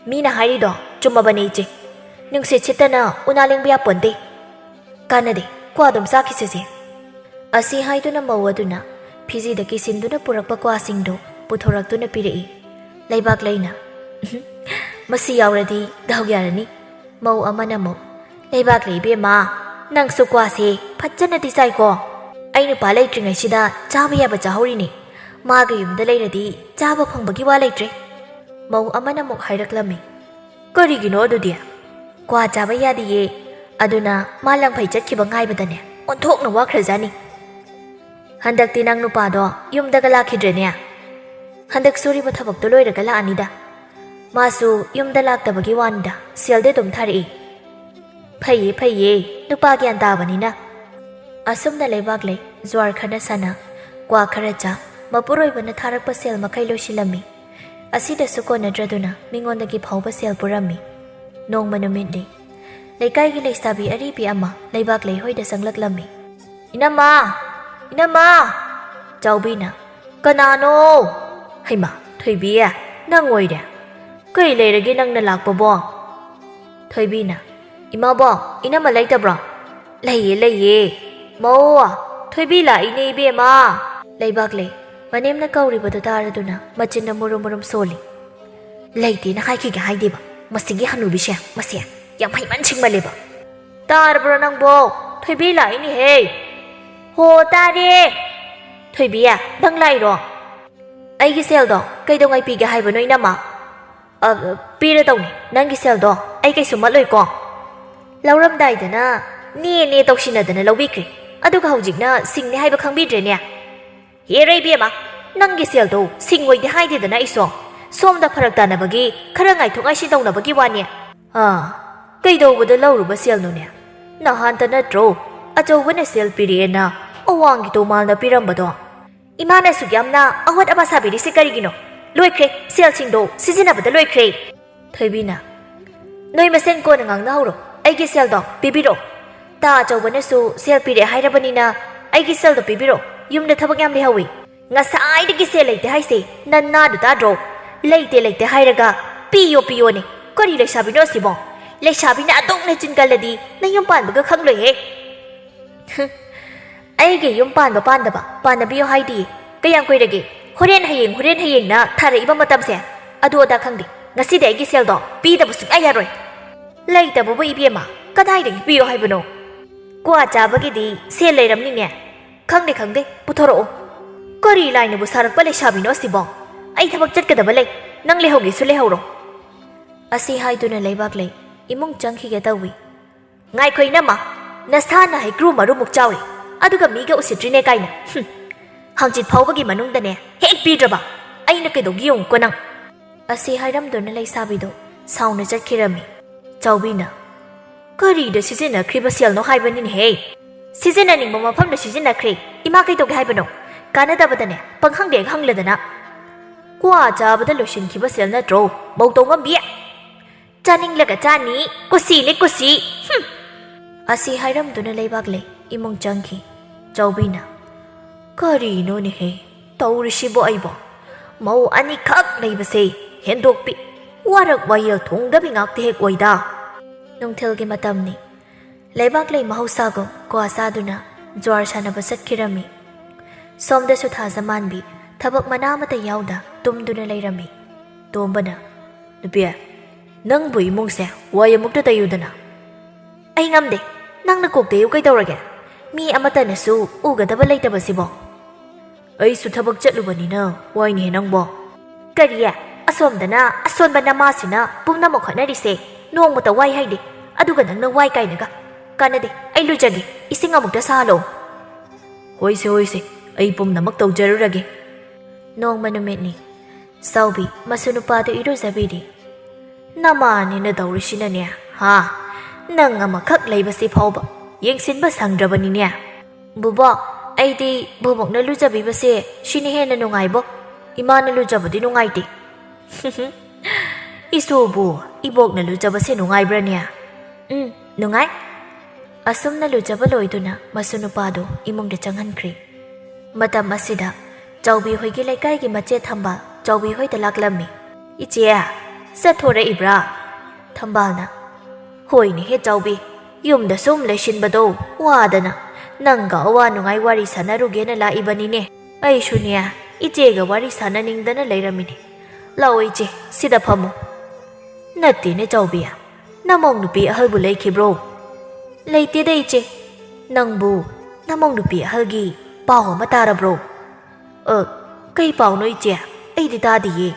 "ꯃꯤꯅ ꯍꯥꯏꯔꯤꯗꯣ ꯆꯨꯝꯃꯕꯅꯦ ꯏꯆꯦ, ꯅꯨꯡꯁꯤꯠ ꯁꯤꯠꯇꯅ ꯎꯅꯥ ꯂꯦꯡꯕ ꯌꯥꯄꯣꯟꯇꯦ꯫ ꯀꯥꯟꯅꯗꯦ, ꯀ꯭ꯋꯥ ꯑꯗꯨꯝ ꯆꯥꯈꯤꯁꯦꯁꯦ꯫" ꯑꯁꯤ ꯍꯥꯏꯗꯨꯅ ꯃꯧ ꯑꯗꯨꯅ ꯐꯤꯖꯤꯗ ꯀꯤꯁꯤꯟꯗꯨꯅ ꯄꯨꯔꯛꯄ ꯀ꯭ꯋꯥꯁꯤꯡꯗꯨ ꯄꯨꯊꯣꯔꯛꯇꯨꯅ ꯄꯤꯔꯛꯏ꯫ ꯂꯩꯕꯥꯛꯂꯩꯅ, "ꯃꯁꯤ ꯌꯥꯎꯔꯗꯤ ꯗꯥꯎ ꯌꯥꯔꯅꯤ"꯫ ꯃꯧ ꯑꯃꯅ ꯑꯃꯨꯛ, "ꯂꯩꯕꯥꯛꯂꯩ ꯏꯕꯦꯝꯃ, ꯅꯪꯁꯨ ꯀ꯭ꯋꯥꯁꯦ ꯐꯖꯅꯗꯤ ꯆꯥꯏꯀꯣ꯫ ꯑꯩ ꯅꯨꯄꯥ ꯂꯩꯇ꯭ꯔꯤꯉꯩꯁꯤꯗ ꯆꯥꯕ ꯌꯥꯕ ꯆꯥꯍꯧꯔꯤꯅꯦ꯫ ꯃꯥꯒ ꯌꯨꯝꯗ ꯂꯩꯔꯗꯤ ꯆꯥꯕ ꯐꯪꯕꯒꯤ ꯋꯥ ꯂꯩꯇ꯭ꯔꯦ"꯫ ꯃꯧ ꯑꯃꯅ ꯑꯃꯨꯛ ꯍꯥꯏꯔꯛꯂꯝꯃꯤ, "ꯀꯔꯤꯒꯤꯅꯣ ꯑꯗꯨꯗꯤ?" "ꯀ꯭ꯋꯥ ꯆꯥꯕ ꯌꯥꯗꯤꯌꯦ꯫ ꯑꯗꯨꯅ ꯃꯥ ꯂꯪꯐꯩ ꯆꯠꯈꯤꯕ ꯉꯥꯏꯕꯗꯅꯦ ꯑꯣꯟꯊꯣꯛꯅ ꯋꯥꯈ꯭ꯔꯖꯥꯠꯅꯤ"꯫ "ꯍꯟꯗꯛꯇꯤ ꯅꯪ ꯅꯨꯄꯥꯗꯣ ꯌꯨꯝꯗꯒ ꯂꯥꯛꯈꯤꯗ꯭ꯔꯦꯅꯦ"꯫ "ꯍꯟꯗꯛ ꯁꯨꯔꯤꯕ ꯊꯕꯛꯇꯣ ꯂꯣꯏꯔꯒ ꯂꯥꯛꯑꯅꯤꯗ꯫ ꯃꯥꯁꯨ ꯌꯨꯝꯗ ꯂꯥꯛꯇꯕꯒꯤ ꯋꯥꯅꯤꯗ, ꯁꯦꯜꯗꯤ ꯑꯗꯨꯝ ꯊꯥꯔꯛꯏ"꯫ "ꯐꯩꯌꯦ, ꯐꯩꯌꯦ, ꯅꯨꯄꯥ ꯒ꯭ꯌꯥꯟ ꯇꯥꯕꯅꯤꯅ"꯫ ꯑꯁꯨꯝꯅ ꯂꯩꯕꯥꯛꯂꯩ ꯖ꯭ꯋꯥꯔ ꯈꯔ ꯁꯥꯟꯅ, ꯀ꯭ꯋꯥ ꯈꯔ ꯆꯥ, ꯃꯄꯨꯔꯣꯏꯕꯅ ꯊꯥꯔꯛꯄ ꯁꯦꯜ ꯃꯈꯩ ꯂꯣꯏꯁꯤꯜꯂꯝꯃꯤ꯫ ꯑꯁꯤꯗꯁꯨ ꯀꯣꯟꯅꯗ꯭ꯔꯗꯨꯅ ꯃꯤꯉꯣꯟꯗꯒꯤ ꯐꯥꯎꯕ ꯁꯦꯜ ꯄꯨꯔꯝꯃꯤ꯫ ꯅꯣꯡꯃ ꯅꯨꯃꯤꯠꯅꯤ꯫ ꯂꯩꯀꯥꯏꯒꯤ ꯂꯩꯁꯥꯕꯤ ꯑꯔꯤꯕꯤ ꯑꯃ ꯂꯩꯕꯥꯛꯂꯩ ꯍꯣꯏꯗ ꯆꯪꯂꯛꯂꯝꯃꯤ꯫ "ꯏꯅꯝꯃ! ꯏꯅꯝꯃ!" ꯆꯥꯎꯕꯤꯅ, "ꯀꯅꯥꯅꯣ? ꯍꯩꯃꯥ, ꯊꯣꯏꯕꯤ, ꯅꯪ ꯑꯣꯏꯔꯦ꯫ ꯀꯩ ꯂꯩꯔꯒꯦ ꯅꯪꯅ ꯂꯥꯛꯄꯕꯣ?" ꯊꯣꯏꯕꯤꯅ, "ꯏꯃꯥꯕꯣꯛ, ꯏꯅꯝꯃ ꯂꯩꯇꯕ꯭ꯔꯣ?" "ꯂꯩꯌꯦ, ꯂꯩꯌꯦ꯫ ꯃꯧ, ꯊꯣꯏꯕꯤ ꯂꯥꯛꯏꯅꯦ ꯏꯕꯦꯝꯃ"꯫ ꯂꯩꯕꯥꯛꯂꯩ ꯃꯅꯦꯝꯅ ꯀꯧꯔꯤꯕꯗꯨ ꯇꯥꯔꯗꯨꯅ ꯃꯆꯤꯟꯗ ꯃꯨꯔꯨꯝ ꯃꯨꯔꯨꯝ ꯁꯣꯜꯂꯤ꯫ "ꯂꯩꯇꯦꯅ ꯍꯥꯏꯈꯤꯒꯦ ꯍꯥꯏꯗꯦꯕ, ꯃꯁꯤꯒꯤ ꯍꯅꯨꯕꯤꯁꯦ, ꯃꯁꯤ ꯌꯥꯝ ꯍꯩꯃꯟ ꯁꯤꯡꯃꯜꯂꯦꯕ"꯫ "ꯇꯥꯔꯕ꯭ꯔꯣ ꯅꯪꯕꯣ? ꯊꯣꯏꯕꯤ ꯂꯥꯛꯏꯅꯦꯍꯦ"꯫ "ꯍꯣ, ꯇꯥꯔꯦ"꯫ "ꯊꯣꯏꯕꯤ, ꯅꯪ ꯂꯥꯛꯏꯔꯣ? ꯑꯩꯒꯤ ꯁꯦꯜꯗꯣ ꯀꯩꯗꯧꯉꯩ ꯄꯤꯒꯦ ꯍꯥꯏꯕꯅꯣ, ꯏꯅꯝꯃ?" "ꯑ, ꯄꯤꯔꯗꯧꯅꯤ꯫ ꯅꯪꯒꯤ ꯁꯦꯜꯗꯣ ꯑꯩ ꯀꯩꯁꯨ ꯃꯠꯂꯣꯏꯀꯣ"꯫ ꯂꯧꯔꯝꯗꯥꯏꯗꯅ ꯅꯦ ꯅꯦ ꯇꯧꯁꯤꯟꯅꯗꯅ ꯂꯧꯕꯤꯈ꯭ꯔꯦ, ꯑꯗꯨꯒ ꯍꯧꯖꯤꯛꯅ ꯁꯤꯡꯅꯦ ꯍꯥꯏꯕ ꯈꯪꯕꯤꯗ꯭ꯔꯦꯅꯦ꯫ "ꯍꯦꯔꯦ ꯏꯕꯦꯝꯃ, ꯅꯪꯒꯤ ꯁꯦꯜꯗꯣ ꯁꯤꯡꯉꯣꯏꯗꯤ ꯍꯥꯏꯗꯦꯗꯅ ꯑꯩꯁꯨ꯫ ꯁꯣꯝꯗ ꯐꯔꯛ ꯇꯥꯅꯕꯒꯤ ꯈꯔ ꯉꯥꯏꯊꯣꯛ ꯉꯥꯏꯁꯤꯟ ꯇꯧꯅꯕꯒꯤ ꯋꯥꯅꯤ"꯫ "ꯑꯥ, ꯀꯩꯗꯧꯕꯗ ꯂꯧꯔꯨꯕ ꯁꯦꯜꯅꯣꯅꯦ? ꯅꯍꯥꯟꯇ ꯅꯠꯇ꯭ꯔꯣ ꯑꯆꯧꯕꯅ ꯁꯦꯜ ꯄꯤꯔꯛꯑꯦꯅ ꯑꯋꯥꯡꯒꯤ ꯇꯣꯃꯥꯜꯅ ꯄꯤꯔꯝꯕꯗꯣ?" "ꯏꯃꯥꯅ ꯑꯁꯨꯛ ꯌꯥꯝꯅ ꯑꯍꯣꯠ ꯑꯄꯥ ꯁꯥꯕꯤꯔꯤꯁꯦ ꯀꯔꯤꯒꯤꯅꯣ? ꯂꯣꯏꯈ꯭ꯔꯦ, ꯁꯦꯜꯁꯤꯡꯗꯣ ꯁꯤꯖꯤꯟꯅꯕꯗ ꯂꯣꯏꯈ꯭ꯔꯦ"꯫ ꯊꯣꯏꯕꯤꯅ, "ꯅꯣꯏ ꯃꯁꯦꯟ ꯀꯣꯟꯅ ꯉꯥꯡꯅꯍꯧꯔꯣ꯫ ꯑꯩꯒꯤ ꯁꯦꯜꯗꯣ ꯄꯤꯕꯤꯔꯛꯑꯣ꯫ ꯇꯥ ꯑꯆꯧꯕꯅꯁꯨ ꯁꯦꯜ ꯄꯤꯔꯛꯑꯦ ꯍꯥꯏꯔꯕꯅꯤꯅ ꯑꯩꯒꯤ ꯁꯦꯜꯗꯣ ꯄꯤꯕꯤꯔꯛꯑꯣ꯫ ꯌꯨꯝꯗ ꯊꯕꯛ ꯌꯥꯝ ꯂꯩꯍꯧꯋꯤ"꯫ "ꯉꯁꯥꯏꯗꯒꯤ ꯁꯦꯜ ꯂꯩꯇꯦ ꯍꯥꯏꯁꯦ ꯅꯅꯥꯗꯨ ꯇꯥꯗ꯭ꯔꯣ? ꯂꯩꯇꯦ ꯂꯩꯇꯦ ꯍꯥꯏꯔꯒ ꯄꯤꯌꯣ ꯄꯤꯌꯣꯅꯦ꯫ ꯀꯔꯤ ꯂꯩꯁꯥꯕꯤꯅꯣ ꯑꯁꯤꯕꯣ? ꯂꯩꯁꯥꯕꯤꯅ ꯑꯗꯨꯛ ꯅꯆꯤꯟ ꯀꯜꯂꯗꯤ ꯅꯌꯨꯝ ꯄꯥꯟꯕꯒ ꯈꯪꯂꯣꯏꯍꯦ"꯫ ꯑꯩꯒꯤ ꯌꯨꯝ ꯄꯥꯟꯕ ꯄꯥꯟꯗꯕ ꯄꯥꯟꯅꯕꯤꯌꯣ ꯍꯥꯏꯗꯤ꯫ ꯀꯌꯥꯝ ꯀꯨꯏꯔꯒꯦ? ꯍꯣꯔꯦꯟ ꯍꯌꯦꯡ, ꯍꯣꯔꯦꯟ ꯍꯌꯦꯡꯅ ꯊꯥꯔꯛꯏꯕ ꯃꯇꯝꯁꯦ꯫ ꯑꯗꯨ ꯑꯗꯥ ꯈꯪꯗꯦ꯫ ꯉꯁꯤꯗꯤ ꯑꯩꯒꯤ ꯁꯦꯜꯗꯣ ꯄꯤꯗꯕ ꯁꯨꯡꯌꯥ ꯌꯥꯔꯣꯏ꯫ ꯂꯩꯇꯕꯕꯨ ꯏꯕꯦꯝꯃ, ꯀꯗꯥꯏꯗꯒꯤ ꯄꯤꯌꯣ ꯍꯥꯏꯕꯅꯣ? ꯀ꯭ꯋꯥ ꯆꯥꯕꯒꯤꯗꯤ ꯁꯦꯜ ꯂꯩꯔꯝꯅꯤꯅꯦ꯫ ꯈꯪꯗꯦ, ꯈꯪꯗꯦ, ꯄꯨꯊꯣꯔꯛꯑꯣ꯫ ꯀꯔꯤ ꯂꯥꯏꯅꯕꯨ ꯁꯥꯔꯛꯄ ꯂꯩꯁꯥꯕꯤꯅꯣ ꯑꯁꯤꯕꯣ? ꯑꯩ ꯊꯕꯛ ꯆꯠꯀꯗꯕ ꯂꯩ꯫ ꯅꯪ ꯂꯩꯍꯧꯒꯦꯁꯨ ꯂꯩꯍꯧꯔꯣ꯫ ꯑꯁꯤ ꯍꯥꯏꯗꯨꯅ ꯂꯩꯕꯥꯛꯂꯩ ꯏꯃꯨꯡ ꯆꯪꯈꯤꯒꯦ ꯇꯧꯏ꯫ ꯉꯥꯏꯈꯣ ꯏꯅꯝꯃ, ꯅꯁꯥꯅ ꯍꯩꯀ꯭ꯔꯨ ꯃꯔꯨꯃꯨꯛ ꯆꯥꯎꯏ, ꯑꯗꯨꯒ ꯃꯤꯒ ꯎꯁꯤꯠꯇ꯭ꯔꯤꯅꯦ ꯀꯥꯏꯅ꯫ ꯍꯨꯝ꯫ ꯍꯪꯆꯤꯠ ꯐꯥꯎꯕꯒꯤ ꯃꯅꯨꯡꯗꯅꯦ ꯍꯦꯛ ꯄꯤꯗ꯭ꯔꯕ, ꯑꯩꯅ ꯀꯩꯗꯧꯒꯦ ꯌꯦꯡꯉꯨꯀꯣ ꯅꯪ꯫ ꯑꯁꯤ ꯍꯥꯏꯔꯝꯗꯨꯅ ꯂꯩꯁꯥꯕꯤꯗꯣ ꯁꯥꯎꯅ ꯆꯠꯈꯤꯔꯝꯃꯤ꯫ ꯆꯥꯎꯕꯤꯅ, "ꯀꯔꯤꯗ ꯁꯤꯖꯤꯟꯅꯈ꯭ꯔꯤꯕ ꯁꯦꯜꯅꯣ ꯍꯥꯏꯕꯅꯤꯅꯦꯍꯦ? ꯁꯤꯖꯤꯟꯅꯅꯤꯡꯕ ꯃꯐꯝꯗ ꯁꯤꯖꯤꯟꯅꯈ꯭ꯔꯦ꯫ ꯏꯃꯥ ꯀꯩꯗꯧꯒꯦ ꯍꯥꯏꯕꯅꯣ? ꯀꯥꯟꯅꯗꯕꯗꯅꯦ ꯄꯪꯍꯪꯗ ꯍꯦꯛ ꯍꯪꯂꯗꯅ꯫ ꯀ꯭ꯋꯥ ꯆꯥꯕꯗ ꯂꯣꯏꯁꯤꯟꯈꯤꯕ ꯁꯦꯜ ꯅꯠꯇ꯭ꯔꯣ, ꯃꯧ ꯇꯧꯉꯝꯕꯤ?" ꯆꯥꯅꯤꯡꯂꯒ ꯆꯥꯅꯤ, ꯀꯨꯁꯤꯅꯤ ꯀꯨꯁꯤ꯫ ꯍꯨꯝ꯫ ꯑꯁꯤ ꯍꯥꯏꯔꯝꯗꯨꯅ ꯂꯩꯕꯥꯛꯂꯩ ꯏꯃꯨꯡ ꯆꯪꯈꯤ꯫ ꯆꯥꯎꯕꯤꯅ, "ꯀꯔꯤꯅꯣꯅꯦꯍꯦ ꯇꯧꯔꯤꯁꯤꯕꯣ ꯑꯩꯕꯣ? ꯃꯧ ꯑꯅꯤꯈꯛ ꯂꯩꯕꯁꯦ ꯍꯦꯟꯗꯣꯛꯄꯤ, ꯋꯥꯔꯛ ꯋꯥꯌꯦꯜ ꯊꯣꯡꯗꯕꯤ ꯉꯥꯛꯇ ꯍꯦꯛ ꯑꯣꯏꯗ꯫" ꯅꯨꯡꯊꯤꯜꯒꯤ ꯃꯇꯝꯅꯤ꯫ ꯂꯩꯕꯥꯛꯂꯩ ꯃꯍꯧꯁꯥꯒꯨꯝ ꯀ꯭ꯋꯥ ꯆꯥꯗꯨꯅ ꯖ꯭ꯋꯥꯔ ꯁꯥꯟꯅꯕ ꯆꯠꯈꯤꯔꯝꯃꯤ꯫ ꯁꯣꯝꯗꯁꯨ ꯊꯥꯖꯃꯥꯟꯕꯤ ꯊꯕꯛ ꯃꯅꯥ ꯑꯃꯠꯇ ꯌꯥꯎꯗ ꯇꯨꯝꯗꯨꯅ ꯂꯩꯔꯝꯃꯤ꯫ ꯇꯣꯝꯕꯅ, "ꯅꯨꯄꯤ, ꯅꯪꯕꯨ ꯏꯃꯨꯡꯁꯦ ꯋꯥꯏ ꯑꯃꯨꯛꯇ ꯇꯩꯌꯨꯗꯅ꯫" "ꯑꯩ ꯉꯝꯗꯦ, ꯅꯪꯅ ꯀꯣꯛ ꯇꯩꯌꯨ ꯀꯩꯗꯧꯔꯒꯦ? ꯃꯤ ꯑꯃꯠꯇꯅꯁꯨ ꯎꯒꯗꯕ ꯂꯩꯇꯕꯁꯤꯕꯣ꯫" "ꯑꯩꯁꯨ ꯊꯕꯛ ꯆꯠꯂꯨꯕꯅꯤꯅ ꯋꯥꯏꯅꯦꯍꯦ ꯅꯪꯕꯣ꯫" "ꯀꯔꯤ? ꯑꯁꯣꯝꯗꯅ ꯑꯁꯣꯟꯕ ꯅꯃꯥꯁꯤꯅ ꯄꯨꯝꯅꯃꯛ ꯍꯣꯠꯅꯔꯤꯁꯦ, ꯅꯣꯡꯃꯇ ꯋꯥꯏ ꯍꯥꯏꯗꯦ, ꯑꯗꯨꯒ ꯅꯪꯅ ꯋꯥꯏ ꯀꯥꯏꯅꯒ꯫ ꯀꯥꯟꯅꯗꯦ, ꯑꯩ ꯂꯨꯖꯒꯦ, ꯏꯁꯤꯡ ꯑꯃꯨꯛꯇ ꯁꯥꯍꯜꯂꯣ꯫" "ꯍꯣꯏꯁꯦ, ꯍꯣꯏꯁꯦ, ꯑꯩ ꯄꯨꯝꯅꯃꯛ ꯇꯧꯖꯔꯨꯔꯒꯦ꯫" ꯅꯣꯡꯃ ꯅꯨꯃꯤꯠꯅꯤ꯫ ꯆꯥꯎꯕꯤ ꯃꯁꯨ ꯅꯨꯄꯥꯗꯨ ꯏꯔꯨꯖꯕꯤꯔꯤ꯫ "ꯅꯃꯥꯅꯤꯅ ꯇꯧꯔꯤꯁꯤꯅꯅꯦ, ꯍꯥ? ꯅꯪ ꯑꯃꯈꯛ ꯂꯩꯕꯁꯤ ꯐꯥꯎꯕ ꯌꯦꯡꯁꯤꯟꯕ ꯁꯪꯗ꯭ꯔꯕꯅꯤꯅꯦ꯫" "ꯕꯨꯕꯣꯛ, ꯑꯩꯗꯤ ꯕꯨꯕꯣꯛꯅ ꯂꯨꯖꯕꯤꯕꯁꯦ ꯁꯤꯅ ꯍꯦꯟꯅ ꯅꯨꯡꯉꯥꯏꯕꯣ꯫ ꯏꯃꯥꯅ ꯂꯨꯖꯕꯗꯤ ꯅꯨꯡꯉꯥꯏꯇꯦ꯫" "ꯏꯁꯨꯕꯨ ꯏꯕꯣꯛꯅ ꯂꯨꯖꯕꯁꯦ ꯅꯨꯡꯉꯥꯏꯕ꯭ꯔꯅꯦ?" "ꯎꯝ, ꯅꯨꯡꯉꯥꯏ꯫" ꯑꯁꯨꯝꯅ ꯂꯨꯖꯕ ꯂꯣꯏꯗꯨꯅ ꯃꯁꯨ ꯅꯨꯄꯥꯗꯨ ꯏꯃꯨꯡꯗ ꯆꯪꯍꯟꯈ꯭ꯔꯦ꯫ ꯃꯇꯝ ꯑꯁꯤꯗ ꯆꯥꯎꯕꯤ ꯍꯣꯏꯒꯤ ꯂꯩꯀꯥꯏꯒꯤ ꯃꯆꯦ ꯊꯝꯕꯥꯜ ꯆꯥꯎꯕꯤ ꯍꯣꯏꯗ ꯂꯥꯛꯂꯝꯃꯤ꯫ "ꯏꯆꯦ, ꯆꯠꯊꯣꯔꯛꯏꯕ꯭ꯔꯥ?" ꯊꯝꯕꯥꯜꯅ, "ꯍꯣꯏꯅꯦꯍꯦ ꯆꯥꯎꯕꯤ, ꯌꯨꯝꯗ ꯁꯨꯝ ꯂꯩꯁꯤꯟꯕꯗꯣ ꯋꯥꯗꯅ ꯅꯪꯒ ꯑꯋꯥ ꯅꯨꯡꯉꯥꯏ ꯋꯥꯔꯤ ꯁꯥꯟꯅꯔꯨꯒꯦꯅ ꯂꯥꯛꯏꯕꯅꯤꯅꯦ꯫ ꯑꯩꯁꯨꯅꯦ, ꯏꯆꯦꯒ ꯋꯥꯔꯤ ꯁꯥꯟꯅꯅꯤꯡꯗꯅ ꯂꯩꯔꯝꯃꯤꯅꯦ꯫ ꯂꯥꯛꯑꯣ ꯏꯆꯦ, ꯁꯤꯗ ꯐꯝꯃꯣ꯫ ꯅꯠꯇꯦꯅꯦ ꯆꯥꯎꯕꯤ, ꯅꯃꯧ ꯅꯨꯄꯤ ꯑꯍꯜꯕꯨ ꯂꯩꯈꯤꯕ꯭ꯔꯣ? ꯂꯩꯇꯦꯗ ꯏꯆꯦ꯫ ꯅꯪꯕꯨ ꯅꯃꯧ ꯅꯨꯄꯤ ꯑꯍꯜꯒꯤ ꯄꯥꯎ ꯑꯃ ꯇꯥꯔꯕ꯭ꯔꯣ? ꯑ, ꯀꯩ ꯄꯥꯎꯅꯣ ꯏꯆꯦ? ꯑꯩꯗꯤ ꯇꯥꯗꯤꯌꯦ꯫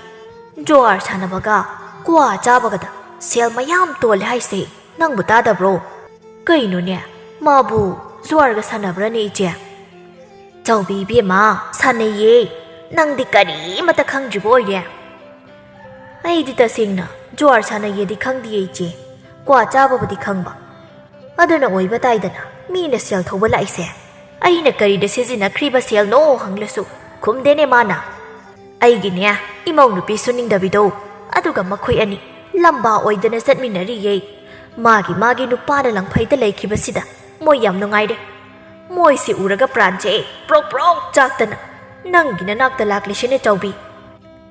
ꯖꯨꯋꯥꯔ ꯁꯥꯟꯅꯕꯒ ꯀ꯭ꯋꯥ ꯆꯥꯕꯒꯗ ꯁꯦꯜ ꯃꯌꯥꯝ ꯇꯣꯜꯂꯦ ꯍꯥꯏꯁꯦ ꯅꯪꯕꯨ ꯇꯥꯗꯕ꯭ꯔꯣ? ꯀꯩꯅꯣꯅꯦ, ꯃꯥꯕꯨ ꯖꯨꯋꯥꯔꯒ ꯁꯥꯟꯅꯕ꯭ꯔꯅꯦ ꯏꯆꯦ? ꯆꯥꯎꯕꯤ ꯏꯕꯦꯝꯃ, ꯁꯥꯟꯅꯩꯌꯦ꯫ ꯅꯪꯗꯤ ꯀꯔꯤꯃꯠꯇ ꯈꯪꯗ꯭ꯔꯤꯕ ꯑꯣꯏꯔꯦ꯫ ꯑꯩꯗꯤ ꯇꯁꯦꯡꯅ ꯖꯨꯋꯥꯔ ꯁꯥꯟꯅꯩꯌꯦꯗꯤ ꯈꯪꯗꯤꯌꯦ ꯏꯆꯦ꯫ ꯀ꯭ꯋꯥ ꯆꯥꯕꯕꯨꯗꯤ ꯈꯪꯕ꯫ ꯑꯗꯨꯅ ꯑꯣꯏꯕ ꯇꯥꯏꯗꯅ ꯃꯤꯅ ꯁꯦꯜ ꯊꯧꯕ ꯂꯥꯛꯏꯁꯦ꯫ ꯑꯩꯅ ꯀꯔꯤꯗ ꯁꯤꯖꯤꯟꯅꯈ꯭ꯔꯤꯕ ꯁꯦꯜꯅꯣ ꯍꯪꯂꯁꯨ ꯈꯨꯝꯗꯦꯅꯦ ꯃꯥꯅ꯫ ꯑꯩꯒꯤꯅꯦ, ꯏꯃꯧ ꯅꯨꯄꯤ ꯁꯨꯅꯤꯡꯗꯕꯤꯗꯣ, ꯑꯗꯨꯒ ꯃꯈꯣꯏ ꯑꯅꯤ ꯂꯝꯕꯥ ꯑꯣꯏꯗꯅ ꯆꯠꯃꯤꯟꯅꯔꯤꯌꯦ꯫ ꯃꯥꯒꯤ ꯃꯥꯒꯤ ꯅꯨꯄꯥꯅ ꯂꯪꯐꯩꯗ ꯂꯩꯈꯤꯕꯁꯤꯗ ꯃꯣꯏ ꯌꯥꯝ ꯅꯨꯡꯉꯥꯏꯔꯦ꯫ ꯃꯣꯏꯁꯤ ꯎꯔꯒ ꯄ꯭ꯔꯥꯟꯁꯦ ꯄ꯭ꯔꯣꯛ ꯄ꯭ꯔꯣꯛ ꯆꯥꯛꯇꯅ ꯅꯪꯒꯤ ꯅꯅꯥꯛꯇ ꯂꯥꯛꯂꯤꯁꯤꯅꯦ ꯆꯥꯎꯕꯤ꯫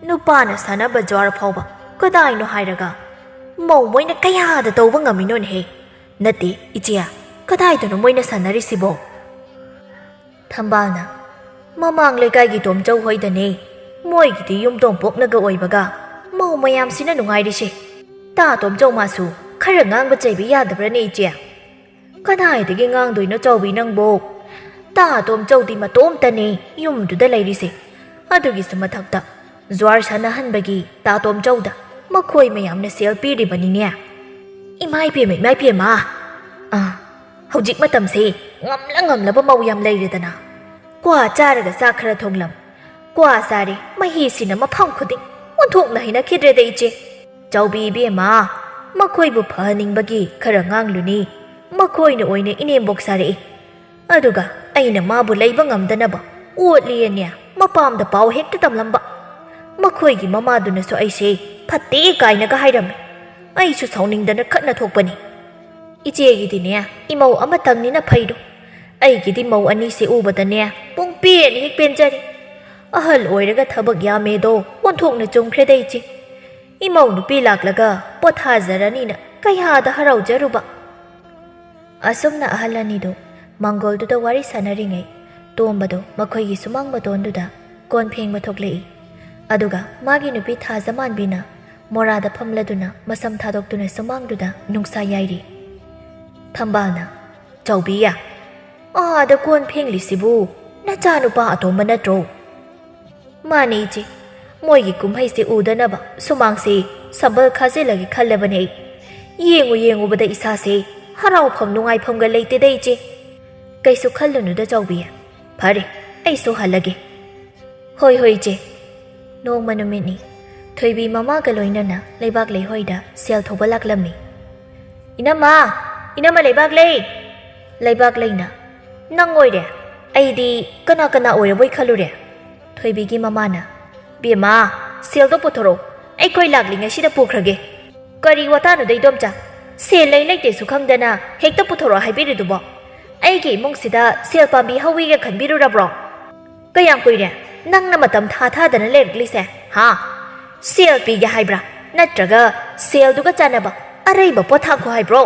ꯅꯨꯄꯥꯅ ꯁꯥꯟꯅꯕ ꯖ꯭ꯋꯥꯔ ꯐꯥꯎꯕ ꯀꯗꯥꯏꯅꯣ ꯍꯥꯏꯔꯒ ꯃꯧ ꯃꯣꯏꯅ ꯀꯌꯥꯗ ꯇꯧꯕ ꯉꯝꯃꯤꯅꯣꯅꯦꯍꯦ? ꯅꯠꯇꯦ ꯏꯆꯦ, ꯀꯗꯥꯏꯗꯅꯣ ꯃꯣꯏꯅ ꯁꯥꯟꯅꯔꯤꯁꯤꯕꯣ? ꯊꯝꯕꯥꯜꯅ, "ꯃꯃꯥꯡ ꯂꯩꯀꯥꯏꯒꯤ ꯇꯣꯝꯆꯧ ꯍꯣꯏꯗꯅꯦ꯫ ꯃꯣꯏꯒꯤꯗꯤ ꯌꯨꯝ ꯇꯣꯝꯄꯣꯛꯅꯒ ꯑꯣꯏꯕꯒ ꯃꯧ ꯃꯌꯥꯝꯁꯤꯅ ꯅꯨꯡꯉꯥꯏꯔꯤꯁꯦ꯫ ꯇꯥ ꯇꯣꯝꯆꯧ ꯃꯥꯁꯨ ꯈꯔ ꯉꯥꯡꯕ ꯆꯩꯕ ꯌꯥꯗꯕ꯭ꯔꯅꯦ ꯏꯆꯦ?" "ꯀꯗꯥꯏꯗꯒꯤ ꯉꯥꯡꯗꯣꯏꯅꯣ ꯆꯥꯎꯕꯤ ꯅꯪꯕꯣ? ꯇꯥ ꯇꯣꯝꯆꯧꯗꯤ ꯃꯇꯣꯝꯇꯅꯦ ꯌꯨꯝꯗꯨꯗ ꯂꯩꯔꯤꯁꯦ꯫ ꯑꯗꯨꯒꯤꯁꯨ ꯃꯊꯛꯇ ꯖ꯭ꯋꯥꯔ ꯁꯥꯟꯅꯍꯟꯕꯒꯤ ꯇꯥ ꯇꯣꯝꯆꯧꯗ ꯃꯈꯣꯏ ꯃꯌꯥꯝꯅ ꯁꯦꯜ ꯄꯤꯔꯤꯕꯅꯤꯅꯦ꯫ ꯏꯃꯥ ꯏꯄꯦꯝꯃ, ꯏꯃꯥ ꯏꯄꯦꯝꯃ! ꯑꯥ, ꯍꯧꯖꯤꯛ ꯃꯇꯝꯁꯦ ꯉꯝꯂ ꯉꯝꯂꯕ ꯃꯧ ꯌꯥꯝ ꯂꯩꯔꯦꯗꯅ꯫ ꯀ꯭ꯋꯥ ꯆꯥꯔꯒ ꯆꯥꯛ ꯈꯔ ꯊꯣꯡꯂꯝ, ꯀ꯭ꯋꯥ ꯆꯥꯔꯦ, ꯃꯍꯤꯁꯤꯅ ꯃꯐꯝ ꯈꯨꯗꯤꯡ ꯑꯣꯟꯊꯣꯛꯅ ꯍꯩꯅꯈꯤꯗ꯭ꯔꯦꯗ ꯏꯆꯦ꯫ ꯆꯥꯎꯕꯤ ꯏꯕꯦꯝꯃ, ꯃꯈꯣꯏꯕꯨ ꯐꯍꯟꯅꯤꯡꯕꯒꯤ ꯈꯔ ꯉꯥꯡꯂꯨꯅꯤ, ꯃꯈꯣꯏꯅ ꯑꯣꯏꯅ ꯏꯅꯦꯝꯕꯣꯛ ꯁꯥꯔꯛꯏ꯫ ꯑꯗꯨꯒ ꯑꯩꯅ ꯃꯥꯕꯨ ꯂꯩꯕ ꯉꯝꯗꯅꯕ ꯑꯣꯠꯂꯤꯌꯦꯅꯦ ꯃꯄꯥꯝꯗ ꯄꯥꯎ ꯍꯦꯛꯇ ꯇꯝꯂꯝꯕ꯫ ꯃꯈꯣꯏꯒꯤ ꯃꯃꯥꯗꯨꯅꯁꯨ ꯑꯩꯁꯦ ꯐꯠꯇꯦ ꯀꯥꯏꯅꯒ ꯍꯥꯏꯔꯝꯃꯤ꯫ ꯑꯩꯁꯨ ꯁꯥꯎꯅꯤꯡꯗꯅ ꯈꯠꯅ ꯊꯣꯛꯄꯅꯤ꯫ ꯏꯆꯦꯒꯤꯗꯤꯅꯦ ꯏꯃꯧ ꯑꯃꯇꯪꯅꯤꯅ ꯐꯩꯗꯣ꯫ ꯑꯩꯒꯤꯗꯤ ꯃꯧ ꯑꯅꯤꯁꯦ ꯎꯕꯗꯅꯦ ꯄꯨꯡ ꯄꯦꯟ ꯍꯦꯛ ꯄꯦꯟꯖꯔꯦ꯫ ꯑꯍꯜ ꯑꯣꯏꯔꯒ ꯊꯕꯛ ꯌꯥꯝꯃꯦꯗꯣ ꯑꯣꯟꯊꯣꯛꯅ ꯆꯨꯝꯈ꯭ꯔꯦꯗ ꯏꯆꯦ꯫ ꯏꯃꯧ ꯅꯨꯄꯤ ꯂꯥꯛꯂꯒ ꯄꯣꯊꯥꯖꯔꯅꯤꯅ ꯀꯌꯥꯗ ꯍꯔꯥꯎꯖꯔꯨꯕ꯫" ꯑꯁꯨꯝꯅ ꯑꯍꯜ ꯑꯅꯤꯗꯨ ꯃꯥꯡꯒꯣꯜꯗꯨꯗ ꯋꯥꯔꯤ ꯁꯥꯟꯅꯔꯤꯉꯩ, ꯇꯣꯝꯕꯗꯣ ꯃꯈꯣꯏꯒꯤ ꯁꯨꯃꯥꯡ ꯃꯇꯣꯟꯗꯨꯗ ꯀꯣꯟ ꯐꯦꯡꯕ ꯊꯣꯛꯂꯛꯏ꯫ ꯑꯗꯨꯒ ꯃꯥꯒꯤ ꯅꯨꯄꯤ ꯊꯥꯖꯃꯥꯟꯕꯤꯅ ꯃꯣꯔꯥꯗ ꯐꯝꯂꯗꯨꯅ ꯃꯁꯝ ꯊꯥꯗꯣꯛꯇꯨꯅ ꯁꯨꯃꯥꯡꯗꯨꯗ ꯅꯨꯡꯁꯥ ꯌꯥꯏꯔꯤ꯫ ꯊꯝꯕꯥꯜꯅ, "ꯆꯥꯎꯕꯤ, ꯑꯥꯗ ꯀꯣꯟ ꯐꯦꯡꯂꯤꯁꯤꯕꯨ ꯅꯆꯥꯅꯨꯄꯥ ꯑꯇꯣꯝꯕ ꯅꯠꯇ꯭ꯔꯣ?" "ꯃꯥꯅꯦ ꯏꯆꯦ, ꯃꯣꯏꯒꯤ ꯀꯨꯝꯍꯩꯁꯦ ꯎꯗꯅꯕ ꯁꯨꯃꯥꯡꯁꯦ ꯁꯝꯕꯜ ꯈꯥꯖꯤꯜꯂꯒꯦ ꯈꯜꯂꯕꯅꯦ ꯑꯩ꯫ ꯌꯦꯡꯉꯨ ꯌꯦꯡꯉꯨꯕꯗ ꯏꯁꯥꯁꯦ ꯍꯔꯥꯎꯐꯝ ꯅꯨꯡꯉꯥꯏꯐꯝꯒ ꯂꯩꯇꯦꯗ ꯏꯆꯦ꯫ ꯀꯩꯁꯨ ꯈꯜꯂꯨꯅꯨꯗ ꯆꯥꯎꯕꯤ꯫ ꯐꯔꯦ, ꯑꯩꯁꯨ ꯍꯜꯂꯒꯦ꯫" "ꯍꯣꯏ ꯍꯣꯏ ꯏꯆꯦ꯫" ꯅꯣꯡꯃ ꯅꯨꯃꯤꯠꯅꯤ꯫ ꯊꯣꯏꯕꯤ ꯃꯃꯥꯒ ꯂꯣꯏꯅꯅ ꯂꯩꯕꯥꯛ ꯂꯩꯍꯣꯏꯗ ꯁꯦꯜ ꯊꯧꯕ ꯂꯥꯛꯂꯝꯃꯤ꯫ "ꯏꯅꯝꯃ! ꯏꯅꯝꯃ ꯂꯩꯕꯥꯛꯂꯩ!" ꯂꯩꯕꯥꯛꯂꯩꯅ, "ꯅꯪ ꯑꯣꯏꯔꯦ? ꯑꯩꯗꯤ ꯀꯅꯥ ꯀꯅꯥ ꯑꯣꯏꯔꯕꯣꯏ ꯈꯜꯂꯨꯔꯦ꯫" ꯊꯣꯏꯕꯤꯒꯤ ꯃꯃꯥꯅ, "ꯕꯦꯝꯃ, ꯁꯦꯜꯗꯣ ꯄꯨꯊꯣꯔꯛꯑꯣ, ꯑꯩꯈꯣꯏ ꯂꯥꯛꯂꯤꯉꯩꯁꯤꯗ ꯄꯨꯈ꯭ꯔꯒꯦ꯫" "ꯀꯔꯤ ꯋꯥꯇꯥꯅꯣꯗ ꯏꯗꯣꯝꯆꯥ? ꯁꯦꯜ ꯂꯩ ꯂꯩꯇꯦꯁꯨ ꯈꯪꯗꯅ ꯍꯦꯛꯇ ꯄꯨꯊꯣꯔꯛꯑꯣ ꯍꯥꯏꯕꯤꯔꯤꯗꯨꯕꯣ? ꯑꯩꯒꯤ ꯏꯃꯨꯡꯁꯤꯗ ꯁꯦꯜ ꯄꯥꯝꯕꯤ ꯍꯧꯋꯤꯒ ꯈꯟꯕꯤꯔꯨꯔꯕ꯭ꯔꯣ? ꯀꯌꯥꯝ ꯀꯨꯏꯔꯦ ꯅꯪꯅ ꯃꯇꯝ ꯊꯥ ꯊꯥꯗꯅ ꯂꯩꯔꯛꯂꯤꯁꯦ, ꯍꯥ? ꯁꯦꯜ ꯄꯤꯒꯦ ꯍꯥꯏꯕ꯭ꯔꯥ? ꯅꯠꯇ꯭ꯔꯒ ꯁꯦꯜꯗꯨꯒ ꯆꯥꯟꯅꯕ ꯑꯔꯩꯕ ꯄꯣꯠ ꯊꯥꯡꯈꯣ ꯍꯥꯏꯕ꯭ꯔꯣ?"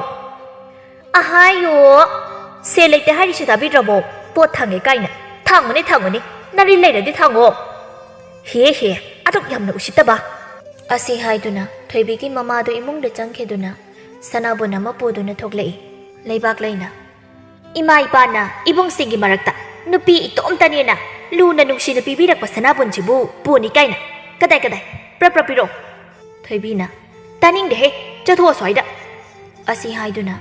"ꯑꯍꯥꯌꯣ! ꯁꯦꯜ ꯂꯩꯇꯦ ꯍꯥꯏꯔꯤꯁꯦ ꯇꯥꯕꯤꯗ꯭ꯔꯕꯣ? ꯄꯣꯠ ꯊꯥꯡꯉꯦ ꯀꯥꯏꯅ꯫ ꯊꯥꯡꯉꯨꯅꯦ, ꯊꯥꯡꯉꯨꯅꯦ, ꯅꯔꯤ ꯂꯩꯔꯗꯤ ꯊꯥꯡꯉꯣ꯫" "ꯍꯦ ꯍꯦ, ꯑꯗꯨꯛ ꯌꯥꯝꯅ ꯎꯁꯤꯠꯇꯕ!" ꯑꯁꯤ ꯍꯥꯏꯗꯨꯅ ꯊꯣꯏꯕꯤꯒꯤ ꯃꯃꯥꯗꯨ ꯏꯃꯨꯡꯗ ꯆꯪꯈꯤꯗꯨꯅ ꯁꯅꯥꯕꯨꯟ ꯑꯃ ꯄꯨꯗꯨꯅ ꯊꯣꯛꯂꯛꯏ꯫ ꯂꯩꯕꯥꯛꯂꯩꯅ, "ꯏꯃꯥ ꯏꯄꯥꯅ ꯏꯕꯨꯡꯁꯤꯡꯒꯤ ꯃꯔꯛꯇ ꯅꯨꯄꯤ ꯏꯇꯣꯝꯇꯅꯦꯅ ꯂꯨꯅ ꯅꯨꯡꯁꯤꯅ ꯄꯤꯕꯤꯔꯛꯄ ꯁꯅꯥꯕꯨꯟꯁꯤꯕꯨ ꯄꯨꯅꯤ ꯀꯥꯏꯅ꯫ ꯀꯗꯥꯏ, ꯀꯗꯥꯏ? ꯄ꯭ꯔꯞ ꯄ꯭ꯔꯞ ꯄꯤꯔꯛꯑꯣ꯫" ꯊꯣꯏꯕꯤꯅ, "ꯇꯥꯅꯤꯡꯗꯦꯍꯦ, ꯆꯠꯊꯣꯛꯑꯣ ꯁ꯭ꯋꯥꯏꯗ!" ꯑꯁꯤ ꯍꯥꯏꯗꯨꯅ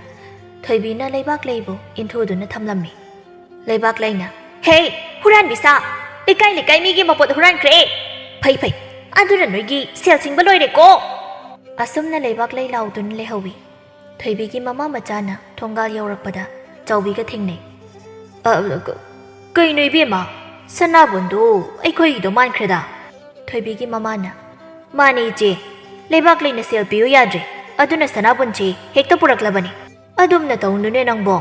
ꯊꯣꯏꯕꯤꯅ ꯂꯩꯕꯥꯛꯂꯩꯕꯨ ꯏꯟꯊꯨꯗꯨꯅ ꯊꯝꯂꯝꯃꯤ꯫ ꯂꯩꯕꯥꯛꯂꯩꯅ, "ꯍꯦ, ꯍꯨꯔꯥꯟꯕꯤ ꯁꯥ! ꯂꯩꯀꯥꯏ ꯂꯩꯀꯥꯏ ꯃꯤꯒꯤ ꯃꯄꯣꯠ ꯍꯨꯔꯥꯟꯈ꯭ꯔꯦ꯫ ꯐꯩ, ꯐꯩ, ꯑꯗꯨꯅ ꯅꯣꯏꯒꯤ ꯁꯦꯜ ꯁꯤꯡꯕ ꯂꯣꯏꯔꯦꯀꯣ!" ꯑꯁꯨꯝꯅ ꯂꯩꯕꯥꯛꯂꯩ ꯂꯥꯎꯗꯨꯅ ꯂꯩꯍꯧꯋꯤ꯫ ꯊꯣꯏꯕꯤꯒꯤ ꯃꯃꯥ ꯃꯆꯥꯅ ꯊꯣꯡꯒꯥꯜ ꯌꯧꯔꯛꯄꯗ ꯆꯥꯎꯕꯤꯒ ꯊꯦꯡꯅꯩ꯫ "ꯑ, ꯀ-, ꯀꯩꯅꯣ ꯏꯕꯦꯝꯃ, ꯁꯅꯥꯕꯨꯟꯗꯣ ꯑꯩꯈꯣꯏꯒꯤꯗꯣ ꯃꯥꯟꯈ꯭ꯔꯦꯗ?" ꯊꯣꯏꯕꯤꯒꯤ ꯃꯃꯥꯅ, "ꯃꯥꯅꯦ ꯏꯆꯦ, ꯂꯩꯕꯥꯛꯂꯩꯅ ꯁꯦꯜ ꯄꯤꯌꯨ ꯌꯥꯗ꯭ꯔꯦ, ꯑꯗꯨꯅ ꯁꯅꯥꯕꯨꯟꯁꯦ ꯍꯦꯛꯇ ꯄꯨꯔꯛꯂꯕꯅꯤ꯫" "ꯑꯗꯨꯝꯅ ꯇꯧꯅꯨꯅꯦ ꯅꯪꯕꯣ,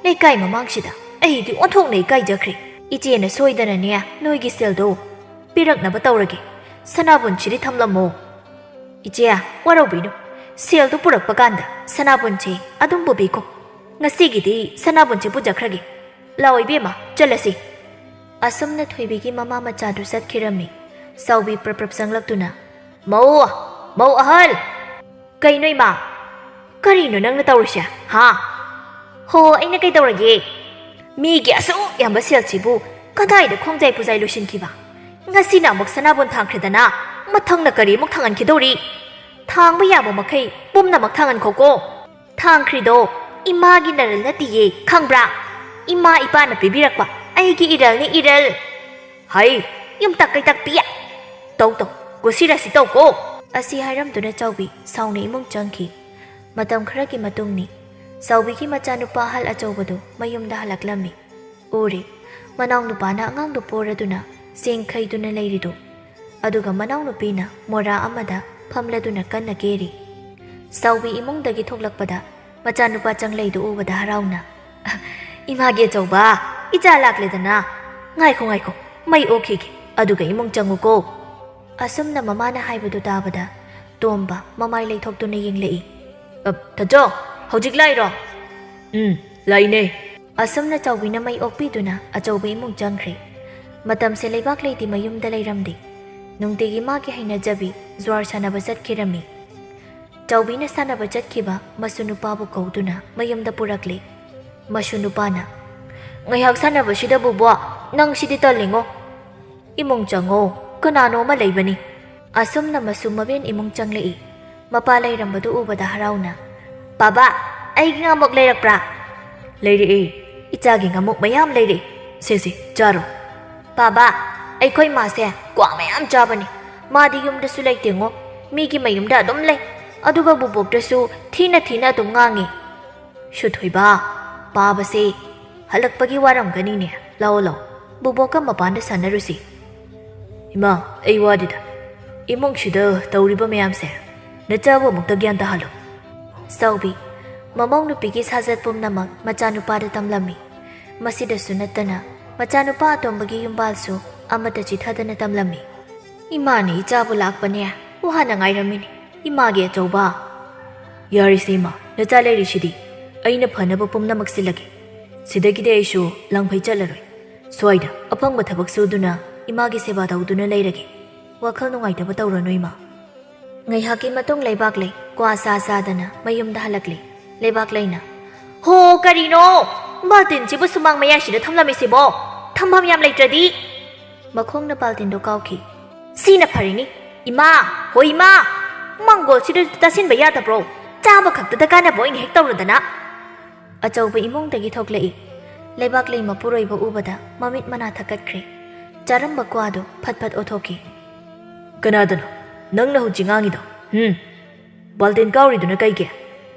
ꯂꯩꯀꯥꯏ ꯃꯃꯥꯡꯁꯤꯗ ꯑꯩꯗꯤ ꯑꯣꯟꯊꯣꯛꯅ ꯏꯀꯥꯏꯖꯈ꯭ꯔꯦ꯫ ꯏꯆꯦꯅ ꯁꯣꯏꯗꯅꯅꯦ ꯅꯣꯏꯒꯤ ꯁꯦꯜꯗꯣ ꯄꯤꯔꯛꯅꯕ ꯇꯧꯔꯒꯦ꯫ ꯁꯅꯥꯕꯨꯟꯁꯤꯗꯤ ꯊꯝꯂꯝꯃꯣ꯫" "ꯏꯆꯦ, ꯋꯥꯔꯧꯕꯤꯅꯨ, ꯁꯦꯜꯗꯨ ꯄꯨꯔꯛꯄ ꯀꯥꯟꯗ ꯁꯅꯥꯕꯨꯟꯁꯦ ꯑꯗꯨꯝ ꯄꯨꯕꯤꯈꯣ꯫" "ꯉꯁꯤꯒꯤꯗꯤ ꯁꯅꯥꯕꯨꯟꯁꯦ ꯄꯨꯖꯈ꯭ꯔꯒꯦ꯫ ꯂꯥꯛꯑꯣ ꯏꯕꯦꯝꯃ, ꯆꯠꯂꯁꯤ꯫" ꯑꯁꯨꯝꯅ ꯊꯣꯏꯕꯤꯒꯤ ꯃꯃꯥ ꯃꯆꯥꯗꯨ ꯆꯠꯈꯤꯔꯝꯃꯤ꯫ ꯆꯥꯎꯕꯤ ꯄ꯭ꯔꯞ ꯄ꯭ꯔꯞ ꯆꯪꯂꯛꯇꯨꯅ, "ꯃꯧ, ꯃꯧ ꯑꯍꯜ!" "ꯀꯩꯅꯣ ꯏꯃꯥ? ꯀꯔꯤꯅꯣ ꯅꯪꯅ ꯇꯧꯔꯤꯁꯦ, ꯍꯥ?" "ꯍꯣ, ꯑꯩꯅ ꯀꯩꯗꯧꯔꯒꯦ? ꯃꯤꯒꯤ ꯑꯁꯨꯛ ꯌꯥꯝꯕ ꯁꯦꯜꯁꯤꯕꯨ ꯀꯗꯥꯏꯗ ꯈꯣꯡꯖꯥꯏ ꯄꯨꯖꯥꯏ ꯂꯣꯏꯁꯤꯟꯈꯤꯕ? ꯉꯁꯤꯅ ꯑꯃꯨꯛ ꯁꯅꯥꯕꯨꯟ ꯊꯥꯡꯈ꯭ꯔꯦꯗꯅ, ꯃꯊꯪꯅ ꯀꯔꯤꯃꯨꯛ ꯊꯥꯡꯍꯟꯈꯤꯗꯧꯔꯤ? ꯊꯥꯡꯕ ꯌꯥꯕ ꯃꯈꯩ ꯄꯨꯝꯅꯃꯛ ꯊꯥꯡꯍꯟꯈꯣꯀꯣ꯫ ꯊꯥꯡꯈ꯭ꯔꯤꯗꯣ ꯏꯃꯥꯒꯤ ꯅꯔꯜ ꯅꯠꯇꯤꯌꯦ, ꯈꯪꯕ꯭ꯔꯥ? ꯏꯃꯥ ꯏꯄꯥꯅ ꯄꯤꯕꯤꯔꯛꯄ ꯑꯩꯒꯤ ꯏꯔꯜꯅꯤ, ꯏꯔꯜ꯫" "ꯍꯩ, ꯌꯨꯝꯇꯛ ꯀꯩꯇꯛ ꯄꯤꯌꯥ! ꯇꯧ ꯇꯧ, ꯀꯨꯁꯤꯔꯥꯁꯤ ꯇꯧꯀꯣ!" ꯑꯁꯤ ꯍꯥꯏꯔꯝꯗꯨꯅ ꯆꯥꯎꯕꯤ ꯁꯥꯎꯅ ꯏꯃꯨꯡ ꯆꯪꯈꯤ꯫ ꯃꯇꯝ ꯈꯔꯒꯤ ꯃꯇꯨꯡꯅꯤ꯫ ꯆꯥꯎꯕꯤꯒꯤ ꯃꯆꯥꯅꯨꯄꯥ ꯑꯍꯜ ꯑꯆꯧꯕꯗꯨ ꯃꯌꯨꯝꯗ ꯍꯜꯂꯛꯂꯝꯃꯤ꯫ ꯎꯔꯦ, ꯃꯅꯥꯎꯅꯨꯄꯥꯅ ꯑꯉꯥꯡꯗꯨ ꯄꯣꯔꯗꯨꯅ ꯆꯦꯡ ꯈꯩꯗꯨꯅ ꯂꯩꯔꯤꯗꯨ, ꯑꯗꯨꯒ ꯃꯅꯥꯎꯅꯨꯄꯤꯅ ꯃꯣꯔꯥ ꯑꯃꯗ ꯐꯝꯂꯗꯨꯅ ꯀꯟꯅ ꯀꯦꯔꯤ꯫ ꯆꯥꯎꯕꯤ ꯏꯃꯨꯡꯗꯒꯤ ꯊꯣꯛꯂꯛꯄꯗ ꯃꯆꯥꯅꯨꯄꯥ ꯆꯪꯂꯩꯗꯨ ꯎꯕꯗ ꯍꯔꯥꯎꯅ, "ꯏꯃꯥꯒꯤ ꯑꯆꯧꯕ, ꯏꯆꯥ ꯂꯥꯛꯂꯦꯗꯅ꯫ ꯉꯥꯏꯈꯣ, ꯉꯥꯏꯈꯣ, ꯃꯩ ꯑꯣꯛꯈꯤꯒꯦ, ꯑꯗꯨꯒ ꯏꯃꯨꯡ ꯆꯪꯉꯨꯀꯣ꯫" ꯑꯁꯨꯝꯅ ꯃꯃꯥꯅ ꯍꯥꯏꯕꯗꯨ ꯇꯥꯕꯗ ꯇꯣꯝꯕ ꯃꯃꯥꯏ ꯂꯩꯊꯣꯛꯇꯨꯅ ꯌꯦꯡꯂꯛꯏ꯫ "ꯑ, ꯇꯥꯆꯧ, ꯍꯧꯖꯤꯛ ꯂꯥꯛꯏꯔꯣ?" "ꯎꯝ, ꯂꯥꯛꯏꯅꯦ꯫" ꯑꯁꯨꯝꯅ ꯆꯥꯎꯕꯤꯅ ꯃꯩ ꯑꯣꯛꯄꯤꯗꯨꯅ ꯑꯆꯧꯕ ꯏꯃꯨꯡ ꯆꯪꯈ꯭ꯔꯦ꯫ ꯃꯇꯝꯁꯦ ꯂꯩꯕꯥꯛ ꯂꯩꯇꯤ ꯃꯌꯨꯝꯗ ꯂꯩꯔꯝꯗꯦ꯫ ꯅꯨꯡꯇꯤꯒꯤ ꯃꯥꯒꯤ ꯍꯩꯅꯖꯕꯤ ꯖ꯭ꯋꯥꯔ ꯁꯥꯟꯅꯕ ꯆꯠꯈꯤꯔꯝꯃꯤ꯫ ꯆꯥꯎꯕꯤꯅ ꯁꯥꯟꯅꯕ ꯆꯠꯈꯤꯕ ꯃꯁꯨ ꯅꯨꯄꯥꯕꯨ ꯀꯧꯗꯨꯅ ꯃꯌꯨꯝꯗ ꯄꯨꯔꯛꯂꯦ꯫ ꯃꯁꯨ ꯅꯨꯄꯥꯅ, "ꯉꯥꯏꯍꯥꯛ ꯁꯥꯟꯅꯕꯁꯤꯗ ꯕꯨꯕꯣꯛ, ꯅꯪ ꯁꯤꯗꯤ ꯇꯜꯂꯤꯉꯣ꯫ ꯏꯃꯨꯡ ꯆꯪꯉꯣ, ꯀꯅꯥꯅꯣ ꯑꯃ ꯂꯩꯕꯅꯤ꯫" ꯑꯁꯨꯝꯅ ꯃꯁꯨ ꯃꯕꯦꯟ ꯏꯃꯨꯡ ꯆꯪꯂꯛꯏ꯫ ꯃꯄꯥ ꯂꯩꯔꯝꯕꯗꯨ ꯎꯕꯗ ꯍꯔꯥꯎꯅ, "ꯄꯥꯕ, ꯑꯩꯒꯤ ꯉꯥꯃꯨꯛ ꯂꯩꯔꯛꯄ꯭ꯔꯥ?" "ꯂꯩꯔꯛꯑꯦ, ꯏꯆꯥꯒꯤ ꯉꯥꯃꯨꯛ ꯃꯌꯥꯝ ꯂꯩꯔꯛꯑꯦ꯫ ꯁꯦ, ꯁꯦ, ꯆꯥꯔꯣ꯫" "ꯄꯥꯕ, ꯑꯩꯈꯣꯏ ꯃꯥꯁꯦ ꯀ꯭ꯋꯥ ꯃꯌꯥꯝ ꯆꯥꯕꯅꯤ꯫ ꯃꯥꯗꯤ ꯌꯨꯝꯗꯁꯨ ꯂꯩꯇꯦꯉꯣ, ꯃꯤꯒꯤ ꯃꯌꯨꯝꯗ ꯑꯗꯨꯝ ꯂꯩ꯫ ꯑꯗꯨꯒ ꯕꯨꯕꯣꯛꯇꯁꯨ ꯊꯤꯅ ꯊꯤꯅ ꯑꯗꯨꯝ ꯉꯥꯡꯉꯤ꯫" "ꯁꯨꯊꯣꯏꯕ, ꯄꯥꯕꯁꯦ ꯍꯜꯂꯛꯄꯒꯤ ꯋꯥꯔꯝꯒꯅꯤꯅꯦ꯫ ꯂꯥꯛꯑꯣ, ꯂꯥꯛꯑꯣ, ꯕꯨꯕꯣꯛꯀ ꯃꯄꯥꯟꯗ ꯁꯥꯟꯅꯔꯨꯁꯤ꯫" "ꯏꯃꯥ, ꯑꯩ ꯋꯥꯗꯦꯗ꯫ ꯏꯃꯨꯡꯁꯤꯗ ꯇꯧꯔꯤꯕ ꯃꯌꯥꯝꯁꯦ ꯅꯆꯥꯕꯨ ꯑꯃꯨꯛꯇ ꯒ꯭ꯌꯥꯟ ꯇꯥꯍꯜꯂꯨ꯫" ꯆꯥꯎꯕꯤ, ꯃꯃꯧ ꯅꯨꯄꯤꯒꯤ ꯁꯥꯖꯠ ꯄꯨꯝꯅꯃꯛ ꯃꯆꯥꯅꯨꯄꯥꯗ ꯇꯝꯂꯝꯃꯤ꯫ ꯃꯁꯤꯗꯁꯨ ꯅꯠꯇꯅ ꯃꯆꯥꯅꯨꯄꯥ ꯑꯇꯣꯝꯕꯒꯤ ꯌꯨꯝꯕꯥꯜꯁꯨ ꯑꯃꯠꯇ ꯆꯤꯊꯗꯅ ꯇꯝꯂꯝꯃꯤ꯫ "ꯏꯃꯥꯅ ꯏꯆꯥꯕꯨ ꯂꯥꯛꯄꯅꯦ ꯋꯥꯅ ꯉꯥꯏꯔꯝꯃꯤꯅꯤ, ꯏꯃꯥꯒꯤ ꯑꯆꯧꯕ꯫" "ꯌꯥꯔꯤꯁꯦ ꯏꯃꯥ, ꯅꯆꯥ ꯂꯩꯔꯤꯁꯤꯗꯤ꯫ ꯑꯩꯅ ꯐꯅꯕ ꯄꯨꯝꯅꯃꯛ ꯁꯤꯜꯂꯒꯦ꯫ ꯁꯤꯗꯒꯤꯗꯤ ꯑꯩꯁꯨ ꯂꯥꯡꯐꯩ ꯆꯠꯂꯔꯣꯏ꯫ ꯁ꯭ꯋꯥꯏꯗ ꯑꯐꯪꯕ ꯊꯕꯛ ꯁꯨꯗꯨꯅ ꯏꯃꯥꯒꯤ ꯁꯦꯕꯥ ꯇꯧꯗꯨꯅ ꯂꯩꯔꯒꯦ꯫ ꯋꯥꯈꯜ ꯅꯨꯡꯉꯥꯏꯇꯕ ꯇꯧꯔꯅꯨ, ꯏꯃꯥ꯫ ꯉꯥꯏꯍꯥꯛꯀꯤ ꯃꯇꯨꯡ ꯂꯩꯕꯥꯛꯂꯩ ꯀ꯭ꯋꯥ ꯆꯥ ꯆꯥꯗꯅ ꯃꯌꯨꯝꯗ ꯍꯜꯂꯛꯂꯦ꯫ ꯂꯩꯕꯥꯛꯂꯩꯅ, "ꯍꯣ, ꯀꯔꯤꯅꯣ? ꯕꯥꯜꯇꯤꯟꯁꯤꯕꯨ ꯁꯨꯃꯥꯡ ꯃꯌꯥꯏꯁꯤꯗ ꯊꯝꯂꯝꯃꯤꯁꯤꯕꯣ? ꯊꯝꯐꯝ ꯌꯥꯝ ꯂꯩꯇ꯭ꯔꯗꯤ?" ꯃꯈꯣꯡꯅ ꯕꯥꯜꯇꯤꯟꯗꯣ ꯀꯥꯎꯈꯤ꯫ "ꯁꯤꯅ ꯐꯔꯤꯅꯤ꯫ ꯏꯃꯥ, ꯍꯣ ꯏꯃꯥ! ꯃꯪꯒꯣꯜꯁꯤꯗ ꯇꯥꯁꯤꯟꯕ ꯌꯥꯗꯕ꯭ꯔꯣ? ꯆꯥꯕ ꯈꯛꯇꯗ ꯀꯥꯟꯅꯕ ꯑꯣꯏꯅ ꯍꯦꯛ ꯇꯧꯔꯗꯅ!" ꯑꯆꯧꯕ ꯏꯃꯨꯡꯗꯒꯤ ꯊꯣꯛꯂꯛꯏ꯫ ꯂꯩꯕꯥꯛꯂꯩ ꯃꯄꯨꯔꯣꯏꯕ ꯎꯕꯗ ꯃꯃꯤꯠ ꯃꯅꯥ ꯊꯛꯀꯠꯈ꯭ꯔꯦ꯫ ꯆꯥꯔꯝꯕ ꯀ꯭ꯋꯥꯗꯨ ꯐꯠ ꯐꯠ ꯑꯣꯊꯣꯛꯈꯤ꯫ "ꯀꯅꯥꯗꯅꯣ? ꯅꯪꯅ ꯍꯧꯖꯤꯛ ꯉꯥꯡꯉꯤꯗꯣ? ꯍꯨꯝ? ꯕꯥꯜꯇꯤꯟ ꯀꯥꯎꯔꯤꯗꯨꯅ ꯀꯩꯒꯤ?"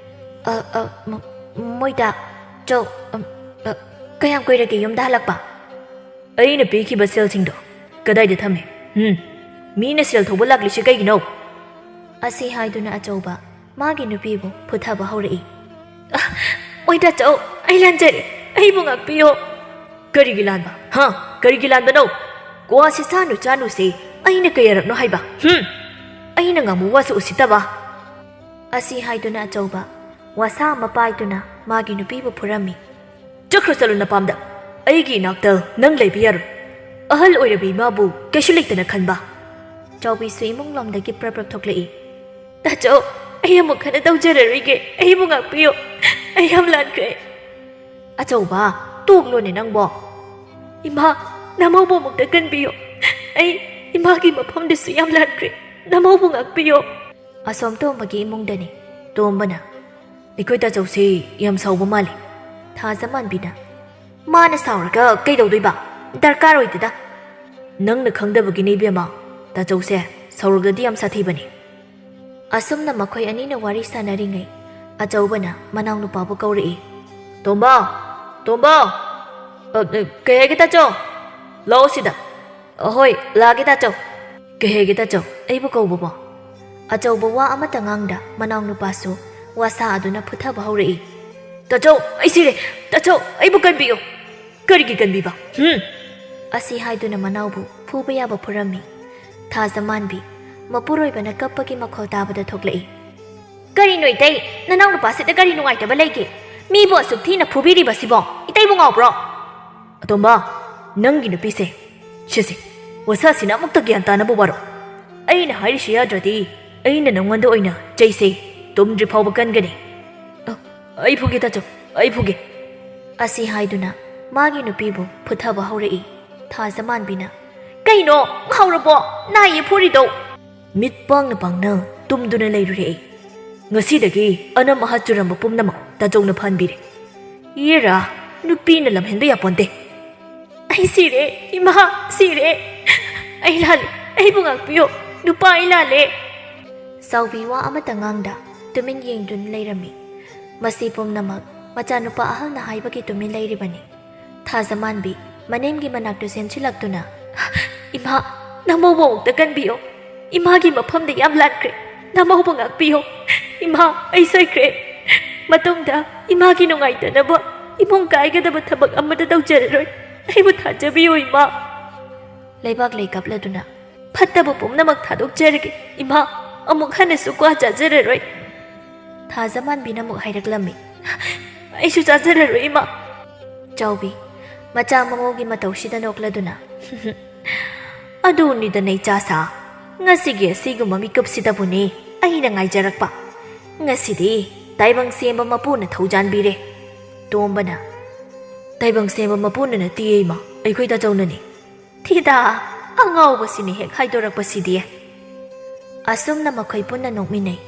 "ꯑ, ꯑ, ꯃ-, ꯃꯣꯏꯗ, ꯆꯧ, ꯑ, ꯑ, ꯀꯌꯥꯝ ꯀꯨꯏꯔꯒꯦ ꯌꯨꯝꯗ ꯍꯜꯂꯛꯄ?" "ꯑꯩꯅ ꯄꯤꯈꯤꯕ ꯁꯦꯜꯁꯤꯡꯗꯣ ꯀꯗꯥꯏꯗ ꯊꯝꯃꯤ? ꯍꯨꯝ? ꯃꯤꯅ ꯁꯦꯜ ꯊꯧꯕ ꯂꯥꯛꯂꯤꯁꯤ ꯀꯩꯒꯤꯅꯣ?" ꯑꯁꯤ ꯍꯥꯏꯗꯨꯅ ꯑꯆꯧꯕ ꯃꯥꯒꯤ ꯅꯨꯄꯤꯕꯨ ꯐꯨꯊꯕ ꯍꯧꯔꯛꯏ꯫ "ꯑ, ꯑꯣꯏ ꯇꯥꯆꯧ, ꯑꯩ ꯂꯥꯟꯖꯔꯦ, ꯑꯩꯕꯨ ꯉꯥꯛꯄꯤꯌꯣ꯫" "ꯀꯔꯤꯒꯤ ꯂꯥꯟꯕ? ꯍꯥ? ꯀꯔꯤꯒꯤ ꯂꯥꯟꯕꯅꯣ? ꯀ꯭ꯋꯥꯁꯦ ꯆꯥꯅꯨ, ꯆꯥꯅꯨꯁꯦ ꯑꯩꯅ ꯀꯌꯥꯔꯛꯅꯣ ꯍꯥꯏꯕ? ꯍꯨꯝ? ꯑꯩꯅ ꯉꯥꯡꯕ ꯋꯥꯁꯨ ꯎꯁꯤꯠꯇꯕ!" ꯑꯁꯤ ꯍꯥꯏꯗꯨꯅ ꯑꯆꯧꯕ ꯋꯥꯁꯥ ꯑꯃ ꯄꯥꯏꯗꯨꯅ ꯃꯥꯒꯤ ꯅꯨꯄꯤꯕꯨ ꯐꯨꯔꯝꯃꯤ꯫ "ꯆꯠꯈ꯭ꯔꯣ, ꯆꯠꯂꯣ ꯅꯄꯥꯝꯗ꯫ ꯑꯩꯒꯤ ꯏꯅꯥꯛꯇ ꯅꯪ ꯂꯩꯕ ꯌꯥꯔꯣꯏ꯫ ꯑꯍꯜ ꯑꯣꯏꯔꯕ ꯏꯃꯥꯕꯨ ꯀꯩꯁꯨ ꯂꯩꯇꯅ ꯈꯟꯕ?" ꯆꯥꯎꯕꯤꯁꯨ ꯏꯃꯨꯡ ꯂꯣꯝꯗꯒꯤ ꯄ꯭ꯔꯞ ꯄ꯭ꯔꯞ ꯊꯣꯛꯂꯛꯏ꯫ "ꯇꯥꯆꯧ, ꯑꯩ ꯑꯃꯨꯛ ꯍꯟꯅ ꯇꯧꯖꯔꯔꯣꯏꯒꯦ꯫ ꯑꯩꯕꯨ ꯉꯥꯛꯄꯤꯌꯨ꯫ ꯑꯩ ꯌꯥꯝ ꯂꯥꯟꯈ꯭ꯔꯦ꯫" "ꯑꯆꯧꯕ, ꯇꯣꯛꯂꯣꯅꯦ ꯅꯪꯕꯣ꯫" "ꯏꯃꯥ, ꯅꯃꯧꯕꯨ ꯑꯃꯨꯛꯇ ꯀꯟꯕꯤꯌꯨ꯫ ꯑꯩ ꯏꯃꯥꯒꯤ ꯃꯐꯝꯗꯁꯨ ꯌꯥꯝ ꯂꯥꯟꯈ꯭ꯔꯦ꯫ ꯅꯃꯧꯕꯨ ꯉꯥꯛꯄꯤꯌꯨ꯫" ꯑꯁꯣꯝ ꯇꯣꯝꯕꯒꯤ ꯏꯃꯨꯡꯗꯅꯤ꯫ ꯇꯣꯝꯕꯅ, "ꯑꯩꯈꯣꯏ ꯇꯥꯆꯧꯁꯤ ꯌꯥꯝ ꯁꯥꯎꯕ ꯃꯥꯜꯂꯤ꯫" ꯊꯥꯖꯃꯥꯟꯕꯤꯅ, "ꯃꯥꯅ ꯁꯥꯎꯔꯒ ꯀꯩꯗꯧꯗꯣꯏꯕ? ꯗꯔꯀꯥꯔ ꯑꯣꯏꯗꯦꯗ꯫" "ꯅꯪꯅ ꯈꯪꯗꯕꯒꯤꯅꯦ ꯏꯕꯦꯝꯃ, ꯇꯥꯆꯧꯁꯦ ꯁꯥꯎꯔꯒꯗꯤ ꯌꯥꯝ ꯁꯥꯊꯤꯕꯅꯤ꯫" ꯑꯁꯨꯝꯅ ꯃꯈꯣꯏ ꯑꯅꯤꯅ ꯋꯥꯔꯤ ꯁꯥꯟꯅꯔꯤꯉꯩ, ꯑꯆꯧꯕꯅ ꯃꯅꯥꯎꯅꯨꯄꯥꯕꯨ ꯀꯧꯔꯛꯏ꯫ "ꯇꯣꯝꯕ! ꯇꯣꯝꯕ!" "ꯑ, ꯑ, ꯀꯩ ꯍꯥꯏꯒꯦ ꯇꯥꯆꯧ?" "ꯂꯥꯛꯑꯣ ꯁꯤꯗ꯫" "ꯑꯍꯣꯏ, ꯂꯥꯛꯑꯒꯦ ꯇꯥꯆꯧ꯫" "ꯀꯩ ꯍꯥꯏꯒꯦ ꯇꯥꯆꯧ? ꯑꯩꯕꯨ ꯀꯧꯕꯕꯣ?" ꯑꯆꯧꯕ ꯋꯥ ꯑꯃꯠꯇ ꯉꯥꯡꯗ ꯃꯅꯥꯎꯅꯨꯄꯥꯁꯨ ꯋꯥꯁꯥ ꯑꯗꯨꯅ ꯐꯨꯊꯕ ꯍꯧꯔꯛꯏ꯫ "ꯇꯥꯆꯧ, ꯑꯩ ꯁꯤꯔꯦ! ꯇꯥꯆꯧ, ꯑꯩꯕꯨ ꯀꯟꯕꯤꯌꯨ!" "ꯀꯔꯤꯒꯤ ꯀꯟꯕꯤꯕ? ꯍꯨꯝ?" ꯑꯁꯤ ꯍꯥꯏꯗꯨꯅ ꯃꯅꯥꯎꯕꯨ ꯐꯨꯕ ꯌꯥꯕ ꯐꯨꯔꯝꯃꯤ꯫ ꯊꯥꯖꯃꯥꯟꯕꯤ, ꯃꯄꯨꯔꯣꯏꯕꯅ ꯀꯞꯄꯒꯤ ꯃꯈꯣꯜ ꯇꯥꯕꯗ ꯊꯣꯛꯂꯛꯏ꯫ "ꯀꯔꯤꯅꯣ ꯏꯇꯩ? ꯅꯅꯥꯎꯅꯨꯄꯥꯁꯤꯗ ꯀꯔꯤ ꯅꯨꯡꯉꯥꯏꯇꯕ ꯂꯩꯒꯦ? ꯃꯤꯕꯨ ꯑꯁꯨꯛ ꯊꯤꯅ ꯐꯨꯕꯤꯔꯤꯕꯁꯤꯕꯣ ꯏꯇꯩꯕꯨ ꯉꯥꯎꯕ꯭ꯔꯣ? ꯑꯇꯣꯝꯕ, ꯅꯪꯒꯤ ꯅꯨꯄꯤꯁꯦ, ꯁꯤꯁꯦ, ꯋꯥꯁꯥꯁꯤꯅ ꯑꯃꯨꯛꯇ ꯒ꯭ꯌꯥꯟ ꯇꯥꯅꯕ ꯋꯥꯔꯣ꯫ ꯑꯩꯅ ꯍꯥꯏꯔꯤꯁꯤ ꯌꯥꯗ꯭ꯔꯗꯤ ꯑꯩꯅ ꯅꯉꯣꯟꯗ ꯑꯣꯏꯅ ꯆꯩꯁꯦ ꯇꯨꯝꯗ꯭ꯔꯤ ꯐꯥꯎꯕ ꯀꯟꯒꯅꯤ꯫ ꯑ, ꯑꯩ ꯐꯨꯒꯦ ꯇꯥꯆꯧ, ꯑꯩ ꯐꯨꯒꯦ꯫ ꯑꯁꯤ ꯍꯥꯏꯗꯨꯅ ꯃꯥꯒꯤ ꯅꯨꯄꯤꯕꯨ ꯐꯨꯊꯕ ꯍꯧꯔꯛꯏ ꯊꯥꯖꯃꯥꯟꯕꯤꯅ꯫ "ꯀꯩꯅꯣ, ꯉꯥꯎꯔꯕꯣ? ꯅꯥꯏꯌꯦ ꯐꯨꯔꯤꯗꯣ!" ꯃꯤꯠ ꯄꯥꯡꯅ ꯄꯥꯡꯅ ꯇꯨꯝꯗꯨꯅ ꯂꯩꯔꯨꯔꯦ ꯑꯩ꯫ ꯉꯁꯤꯗꯒꯤ ꯑꯅꯝ ꯑꯍꯥ ꯆꯨꯔꯝꯕ ꯄꯨꯝꯅꯃꯛ ꯇꯥꯆꯧꯅ ꯐꯍꯟꯕꯤꯔꯦ꯫ ꯌꯦꯔꯥ, ꯅꯨꯄꯤꯅ ꯂꯝꯍꯦꯟꯕ ꯌꯥꯄꯣꯟꯇꯦ꯫ "ꯑꯩ ꯁꯤꯔꯦ, ꯏꯃꯥ, ꯁꯤꯔꯦ꯫ ꯑꯩ ꯂꯥꯜꯂꯦ, ꯑꯩꯕꯨ ꯉꯥꯛꯄꯤꯌꯣ꯫ ꯅꯨꯄꯥ, ꯑꯩ ꯂꯥꯜꯂꯦ꯫" ꯆꯥꯎꯕꯤ ꯋꯥ ꯑꯃꯠꯇ ꯉꯥꯡꯗ ꯇꯨꯃꯤꯟ ꯌꯦꯡꯗꯨꯅ ꯂꯩꯔꯝꯃꯤ꯫ ꯃꯁꯤ ꯄꯨꯝꯅꯃꯛ ꯃꯆꯥꯅꯨꯄꯥ ꯑꯍꯜꯅ ꯍꯥꯏꯕꯒꯤ ꯇꯨꯃꯤꯟ ꯂꯩꯔꯤꯕꯅꯤ꯫ ꯊꯥꯖꯃꯥꯟꯕꯤ ꯃꯅꯦꯝꯒꯤ ꯃꯅꯥꯛꯇ ꯆꯦꯟꯁꯤꯜꯂꯛꯇꯨꯅ, "ꯏꯃꯥ, ꯅꯃꯧꯕꯨ ꯑꯃꯨꯛꯇ ꯀꯟꯕꯤꯌꯣ꯫ ꯏꯃꯥꯒꯤ ꯃꯐꯝꯗ ꯌꯥꯝ ꯂꯥꯟꯈ꯭ꯔꯦ꯫ ꯅꯃꯧꯕꯨ ꯉꯥꯛꯄꯤꯌꯣ꯫ ꯏꯃꯥ, ꯑꯩ ꯁꯣꯏꯈ꯭ꯔꯦ꯫ ꯃꯇꯨꯡꯗ ꯏꯃꯥꯒꯤ ꯅꯨꯡꯉꯥꯏꯇꯅꯕ ꯏꯃꯨꯡ ꯀꯥꯏꯒꯗꯕ ꯊꯕꯛ ꯑꯃꯠꯇ ꯇꯧꯖꯔꯔꯣꯏ꯫ ꯑꯩꯕꯨ ꯊꯥꯖꯕꯤꯌꯨ, ꯏꯃꯥ꯫" ꯂꯩꯕꯥꯛ ꯂꯩ ꯀꯞꯂꯗꯨꯅ, "ꯐꯠꯇꯕ ꯄꯨꯝꯅꯃꯛ ꯊꯥꯗꯣꯛꯆꯔꯒꯦ, ꯏꯃꯥ꯫ ꯑꯃꯨꯛ ꯍꯟꯅꯁꯨ ꯀ꯭ꯋꯥ ꯆꯥꯖꯔꯔꯣꯏ꯫" ꯊꯥꯖꯃꯥꯟꯕꯤꯅ ꯑꯃꯨꯛ ꯍꯥꯏꯔꯛꯂꯝꯃꯤ, "ꯑꯩꯁꯨ ꯆꯥꯖꯔꯔꯣꯏ, ꯏꯃꯥ꯫" ꯆꯥꯎꯕꯤ ꯃꯆꯥ ꯃꯃꯧꯒꯤ ꯃꯇꯧꯁꯤꯗ ꯅꯣꯛꯂꯗꯨꯅ, "ꯑꯗꯨꯅꯤꯗꯅ, ꯏꯆꯥ ꯁꯥ, ꯉꯁꯤꯒꯤ ꯑꯁꯤꯒꯨꯝꯕ ꯃꯤꯀꯨꯞꯁꯤꯗꯕꯨꯅꯤ ꯑꯩꯅ ꯉꯥꯏꯖꯔꯛꯄ꯫ ꯉꯁꯤꯗꯤ ꯇꯥꯏꯕꯪ ꯁꯦꯝꯕ ꯃꯄꯨꯅ ꯊꯧꯖꯥꯟꯕꯤꯔꯦ꯫" ꯇꯣꯝꯕꯅ, "ꯇꯥꯏꯕꯪ ꯁꯦꯝꯕ ꯃꯄꯨꯅ ꯅꯠꯇꯤꯌꯦ, ꯏꯃꯥ, ꯑꯩꯈꯣꯏ ꯇꯥꯆꯧꯅꯅꯤ꯫" "ꯊꯤꯗ, ꯑꯉꯥꯎꯕꯁꯤꯅ ꯍꯦꯛ ꯍꯥꯏꯗꯣꯔꯛꯄꯁꯤꯗꯤ꯫" ꯑꯁꯨꯝꯅ ꯃꯈꯣꯏ ꯄꯨꯟꯅ ꯅꯣꯛꯃꯤꯟꯅꯩ꯫